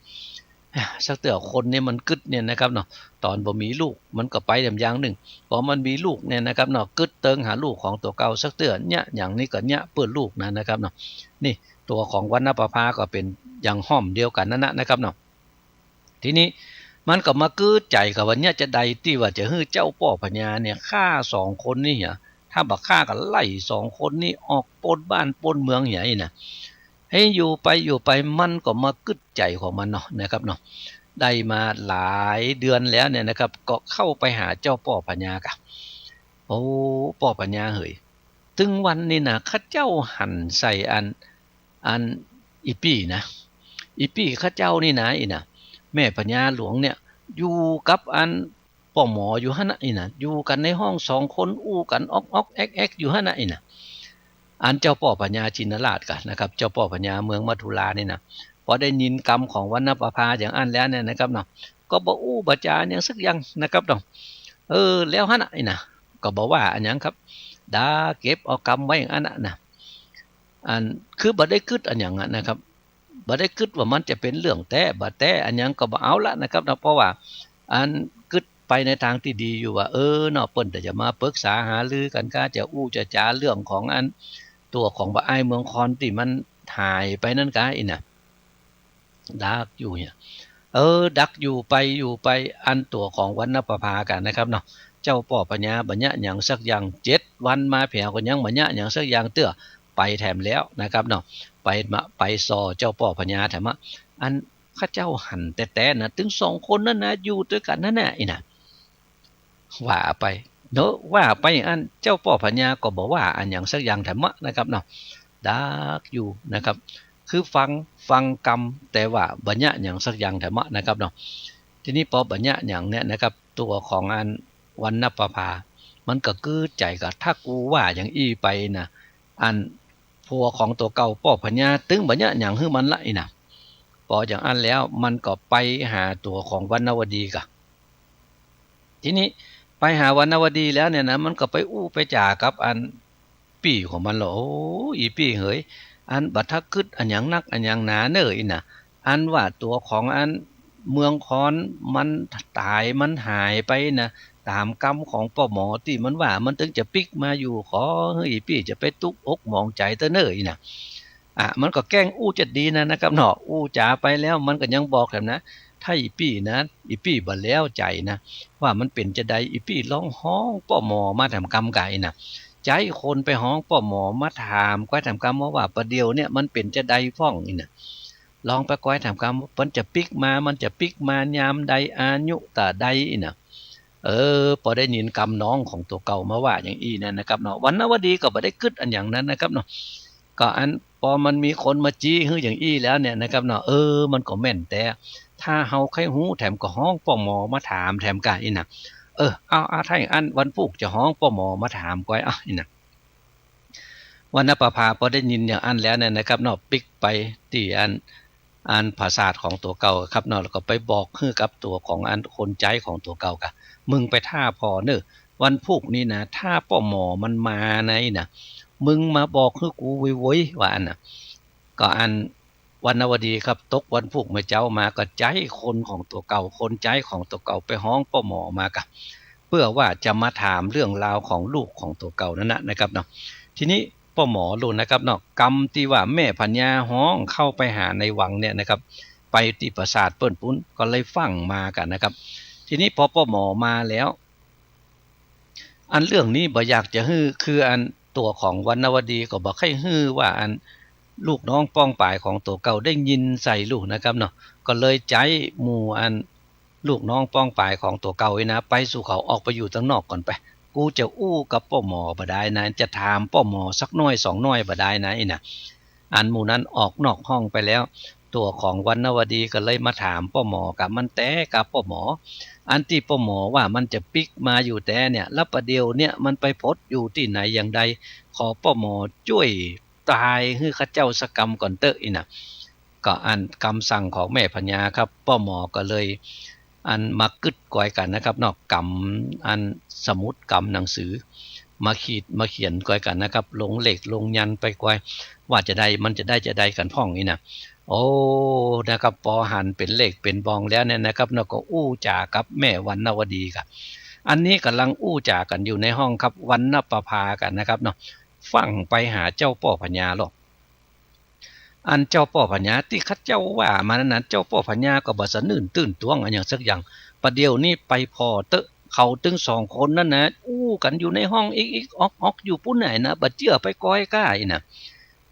สักเตื้อ คนนี่มันกึ๊ดเนี่ยนะครับเนาะ ต๋อนบ่มีลูกมันก็ไปแถมอย่างนึ่ง ปอมันมีลูกเนี่ยนะครับเนาะ กึ๊ดเติงหาลูกของตั๋วเก่าสักเตื้อ เยียะหยังนี่ก็เยียะเปื้อลูกนะ นะครับเนาะ นี่ตั๋วของวัณณปภาก็เป๋นอย่างฮ่อมเดียวกั๋นนั่นนะ นะครับเนาะ ทีนี้มันก็มากื๊ดใจ๋กับว่าเยียะจะใดตี้ว่าจะหื้อเจ้าป้อพญาเนี่ยฆ่าสองคนนี้เหีย ถ้าบ่ฆ่าก็ไล่สองคนนี้ออกป้นบ้านป้นเมืองเหียอีน่ะ เฮ้ย อยู่ไปอยู่ไปมันก็มากึ๊ดใจ๋ของมันเนาะ นะครับเนาะ ได้มาหลายเดือนแล้วเนี่ยนะครับ ก็เข้าไปหาเจ้าป้อพญากา โอ้ ป้อพญาเหย ตึงวันนี้น่ะ ข้าเจ้าหันใส่อัน อันอีปี้นะ อีปี้ข้าเจ้านี่นะ อีน่ะ แม่พญาหลวงเนี่ย อยู่กับอัน ป้อหมออยู่หั้นน่ะ อีน่ะ อยู่กั๋นในห้องสองคน อู้กั๋นอ๊อกๆ แอ๊กๆ อยู่หั้นน่ะ อีน่ะ อันเจ้าป้อพญาชินราชกานะครับ เจ้าป้อพญาเมืองมัทธุรานี่น่ะ ปอได้ยินกำของวัณณปภาอย่างอั้นแล้วเนี่ยนะครับเนาะ ก็บ่อู้บ่จ๋าหยังสักอย่างนะครับเนาะ เออ แล้วหั้นน่ะ อีน่ะ ก็บ่ว่าอะหยังครับ ดาเก็บเอากำไว้อย่างอั้นน่ะนะ อัน คือบ่ได้กึ๊ดอะหยังอะนะครับ บ่ได้กึ๊ดว่ามันจะเป๋นเรื่องแต๊บ่แต๊อะหยังก็บ่เอาละนะครับเนาะ เพราะว่าอันกึ๊ดไปในตางตี้ดีอยู่ว่า เออ เนาะ เปิ้นจะมาปึกษาหารือกั๋นกา จะอู้จะจ๋าเรื่องของอันตั๋วของบ่าอ้ายเมืองคอนตี้มันหายไปนั้นกา อีน่ะ ดักอยู่เนี่ย เออ ดักอยู่ไปอยู่ไป อันตั๋วของวัณณปภากานะครับเนาะ เจ้าป้อพญาบ่เยียะหยังสักอย่าง เจ็ดวันมาแผวก็ยังบ่เยียะหยังสักอย่างเตื้อ ไปแถมแล้วนะครับเนาะ ไปมา ไปส่อเจ้าป้อพญาแถมอะ อันข้าเจ้าหันแต๊ๆ นะ ตึงสองคนนั้นนะ อยู่ตวยกั๋นหั้นน่ะ อีน่ะ ว่าไปเนาะ ว่าไปอย่างอั้น เจ้าป้อพญาก็บ่ว่าอะหยังสักอย่างแถมอะนะครับเนาะ ดักอยู่นะครับ คือฟัง ฟังกำ แต่ว่าบ่เยียะหยังสักอย่างแถมอะนะครับเนาะ ทีนี้ปอบ่เยียะหยังเนี่ยนะครับ ตั๋วของอันวัณณปภา มันก็กึ๊ดใจ๋กา ถ้ากูว่าอย่างอี้ไปนะ อันผัวของตั๋วเก่าป้อพญาตึงบ่เยียะหยังหื้อมันละ อีน่ะ ปออย่างอั้นแล้วมันก็ไปหาตั๋วของวัณณวดีกา ทีนี้ไปหาวัณณวดีแล้วเนี่ยนะ มันก็ไปอู้ไปจ๋ากับอันปี้ของมันละ โอ้ อีปี้เหย อันบ่ทักกึ๊ดอะหยังนักอะหยังหนาเน่อ อีน่ะ อันว่าตั๋วของอันเมืองคอนมันต๋ายมันหายไปนะ ต๋ามกำของป้อหมอตี้มันว่า มันตึงจะปิ๊กมาอยู่ ขอหื้ออี่ปี้จะไปตุ๊กอกหมองใจ๋เต๊อะเน่อ อี้น่ะ อ่ะ มันก็แกล้งอู้จัดดีนะ นะครับเนาะ อู้จ๋าไปแล้ว มันก็ยังบอกแถมนะ ถ้าอี่ปี้นะ อี่ปี้บ่แล้วใจ๋นะ ว่ามันเป๋นจาใด อี่ปี้ลองฮ้องป้อหมอมาแถมกำก่า อี้น่ะ ใจ๊คนไปฮ้องป้อหมอมาถามก้อยแถมกำว่า ว่าประเดี๋ยวเนี่ยมันเป๋นจาใดพ่อง อี้น่ะ ลองไปก้อยแถมกำ มันจะปิ๊กมา มันจะปิ๊กมายามใด อายุเต้าใด อี้น่ะ เออ ปอได้ยินกำน้องของตั๋วเก่ามาว่าอย่างอี้นั้นนะครับเนาะ วรรณวดีก็บ่ได้กึ๊ดอันหยังนั้นนะครับเนาะ ก็อันปอมันมีคนมาจี้หื้ออย่างอี้แล้วเนี่ยนะครับเนาะ เออ มันก็แม่นแต๊ ถ้าเฮาใค่ฮู้แถมก็ฮ้องป้อหมอมาถามแถมก่า อี้น่ะ เออ เอา เอา ถ้าอย่างอั้นวันพูกจะฮ้องป้อหมอมาถามก้อย เอา อี้น่ะ วรรณประภาปอได้ยินอย่างอั้นแล้วเนี่ยนะครับเนาะ ปิ๊กไปตี้อัน อันผาสาทของตั๋วเก่าครับเนาะ แล้วก็ไปบอกหื้อกับตั๋วของอันคนใจ๊ของตั๋วเก่าก่า มึงไปท่าผ่อเน่อ วันพูกนี้นะ ถ้าป้อหมอมันมานะ อี้น่ะ มึงมาบอกหื้อกูโวยๆ ว่าอั้นน่ะ ก็อัน วรรณวดีครับ ตกวันพูกเมื่อเจ๊ามาก็ใจ๊คนของตั๋วเก่า คนใจ๊ของตั๋วเก่าไปฮ้องป้อหมอมาก่า เปื้อว่าจะมาถามเรื่องราวของลูกของตั๋วเก่านั้นนะ นะครับเนาะ ทีนี้ป้อหมอลูกนะครับเนาะ กำตี้ว่าแม่ผญาฮ้องเข้าไปหาในวังเนี่ยนะครับ ไปตี้ผาสาทเปิ้นปู๊น ก็เลยฟั่งมาก่านะครับ ทีนี้ปอป้อหมอมาแล้ว อันเรื่องนี้บ่อยากจะหื้อ คืออันตั๋วของวรรณวดีก็บ่ใค่หื้อว่าอันลูกน้องป้องป๋ายของตั๋วเก่าได้ยินใส่ลูกนะครับเนาะ ก็เลยใจ๊หมู่อันลูกน้องป้องป๋ายของตั๋วเก่าอี้นะ ไปสู่เขา ออกไปอยู่ตังนอกก่อนไป กูจะอู้กับป้อหมอบ่ดายนะ จะถามป้อหมอสักหน้อยสองหน้อยบ่ดายนะ อี้น่ะ อันหมู่นั้นออกนอกห้องไปแล้ว ตั๋วของวรรณวดีก็เลยมาถามป้อหมอก่า มันแต๊ก่าป้อหมอ อันตี้ป้อหมอว่ามันจะปิ๊กมาอยู่แต๊เนี่ย แล้วประเดี๋ยวเนี่ยมันไปผดอยู่ตี้ไหนอย่างใด ขอป้อหมอจ้วยตายหื้อข้าเจ้าสักกำก่อนเต๊อะ อี้น่ะ ก็อันกำสั่งของแม่ผญาครับ ป้อหมอก็เลย อันมากึ๊ดก้อยกั๋นนะครับเนาะ กำอันสมุดกำหนังสือ มาขีดมาเขียนก้อยกั๋นนะครับ ลงเลขลงยันต์ไปก้อย ว่าจาใด มันจะได้จาใดกั๋นพ่อง อี้น่ะ โอ้ นะครับ ปอหันเป๋นเลขเป๋นบองแล้วเนี่ยนะครับเนาะ ก็อู้จ๋ากับแม่วรรณวดีก่า อันนี้ก่ำลังอู้จ๋ากั๋นอยู่ในห้องครับ วรรณประภาก่านะครับเนาะ ฟั่งไปหาเจ้าป้อผญาลอ อันเจ้าป้อผญาตี้ข้าเจ้าว่ามานั้นนะ เจ้าป้อผญาก็บ่สะอื้นตื่นตวงอันหยังสักอย่าง ประเดี๋ยวนี้ไปผ่อเต๊อะ เขาตึงสองคนนั้นนะ อู้กั๋นอยู่ในห้องอิกๆ อ๊อกๆ อยู่ปู๊นไหนนะ บ่เจื้อไปก้อยก้า อี้น่ะ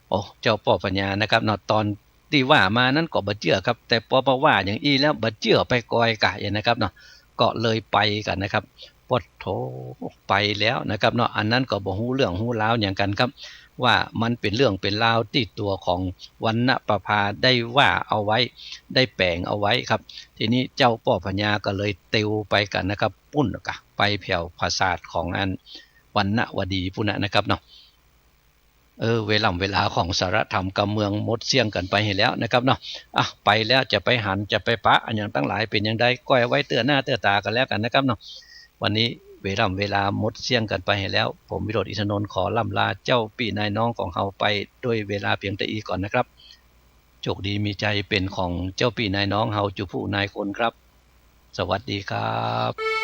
โอ้ เจ้าป้อผญานะครับเนาะ ต๋อนตี้ว่ามานั้นก็บ่เจื้อครับ แต่ปอมาว่าอย่างอี้แล้วบ่เจื้อไปก้อยก้า อี้นะครับเนาะ ก็เลยไปก่านะครับ ปะโถ ไปแล้วนะครับเนาะ อันนั้นก็บ่ฮู้เรื่องฮู้ราวหยังกั๋นครับ ว่ามันเป๋นเรื่องเป๋นราวตี้ตั๋วของวรรณประภาได้ว่าเอาไว้ ได้แป๋งเอาไว้ครับ ทีนี้เจ้าป้อผญาก็เลยเตียวไปก่านะครับ ปู๊นก่า ไปแผวผาสาทของอันวรรณวดีปู๊นน่ะนะครับเนาะ เออ เวล่ำเวลาของสาระธรรมกำเมืองหมดเสี้ยงกั๋นไปเหียแล้วนะครับเนาะ อ่ะ ไปแล้วจะไปหันจะไปปะอันหยังตังหลายเป๋นอย่างใด ก้อยไว้เตื้อหน้าเตื้อต๋ากั๋นแล้วกั๋นนะครับเนาะ วันนี้เวล่ำเวลาหมดเสี้ยงกั๋นไปเหียแล้ว ผมวิโรจน์ อินทนนท์ ขอล่ำลาเจ้าปี้นายน้องของเฮาไปโดยเวลาเปียงเต้าอี้ก่อนนะครับ โชคดีมีชัยเป๋นของเจ้าปี้นายน้องเฮาจุผู้นายคนครับ สวัสดีครับ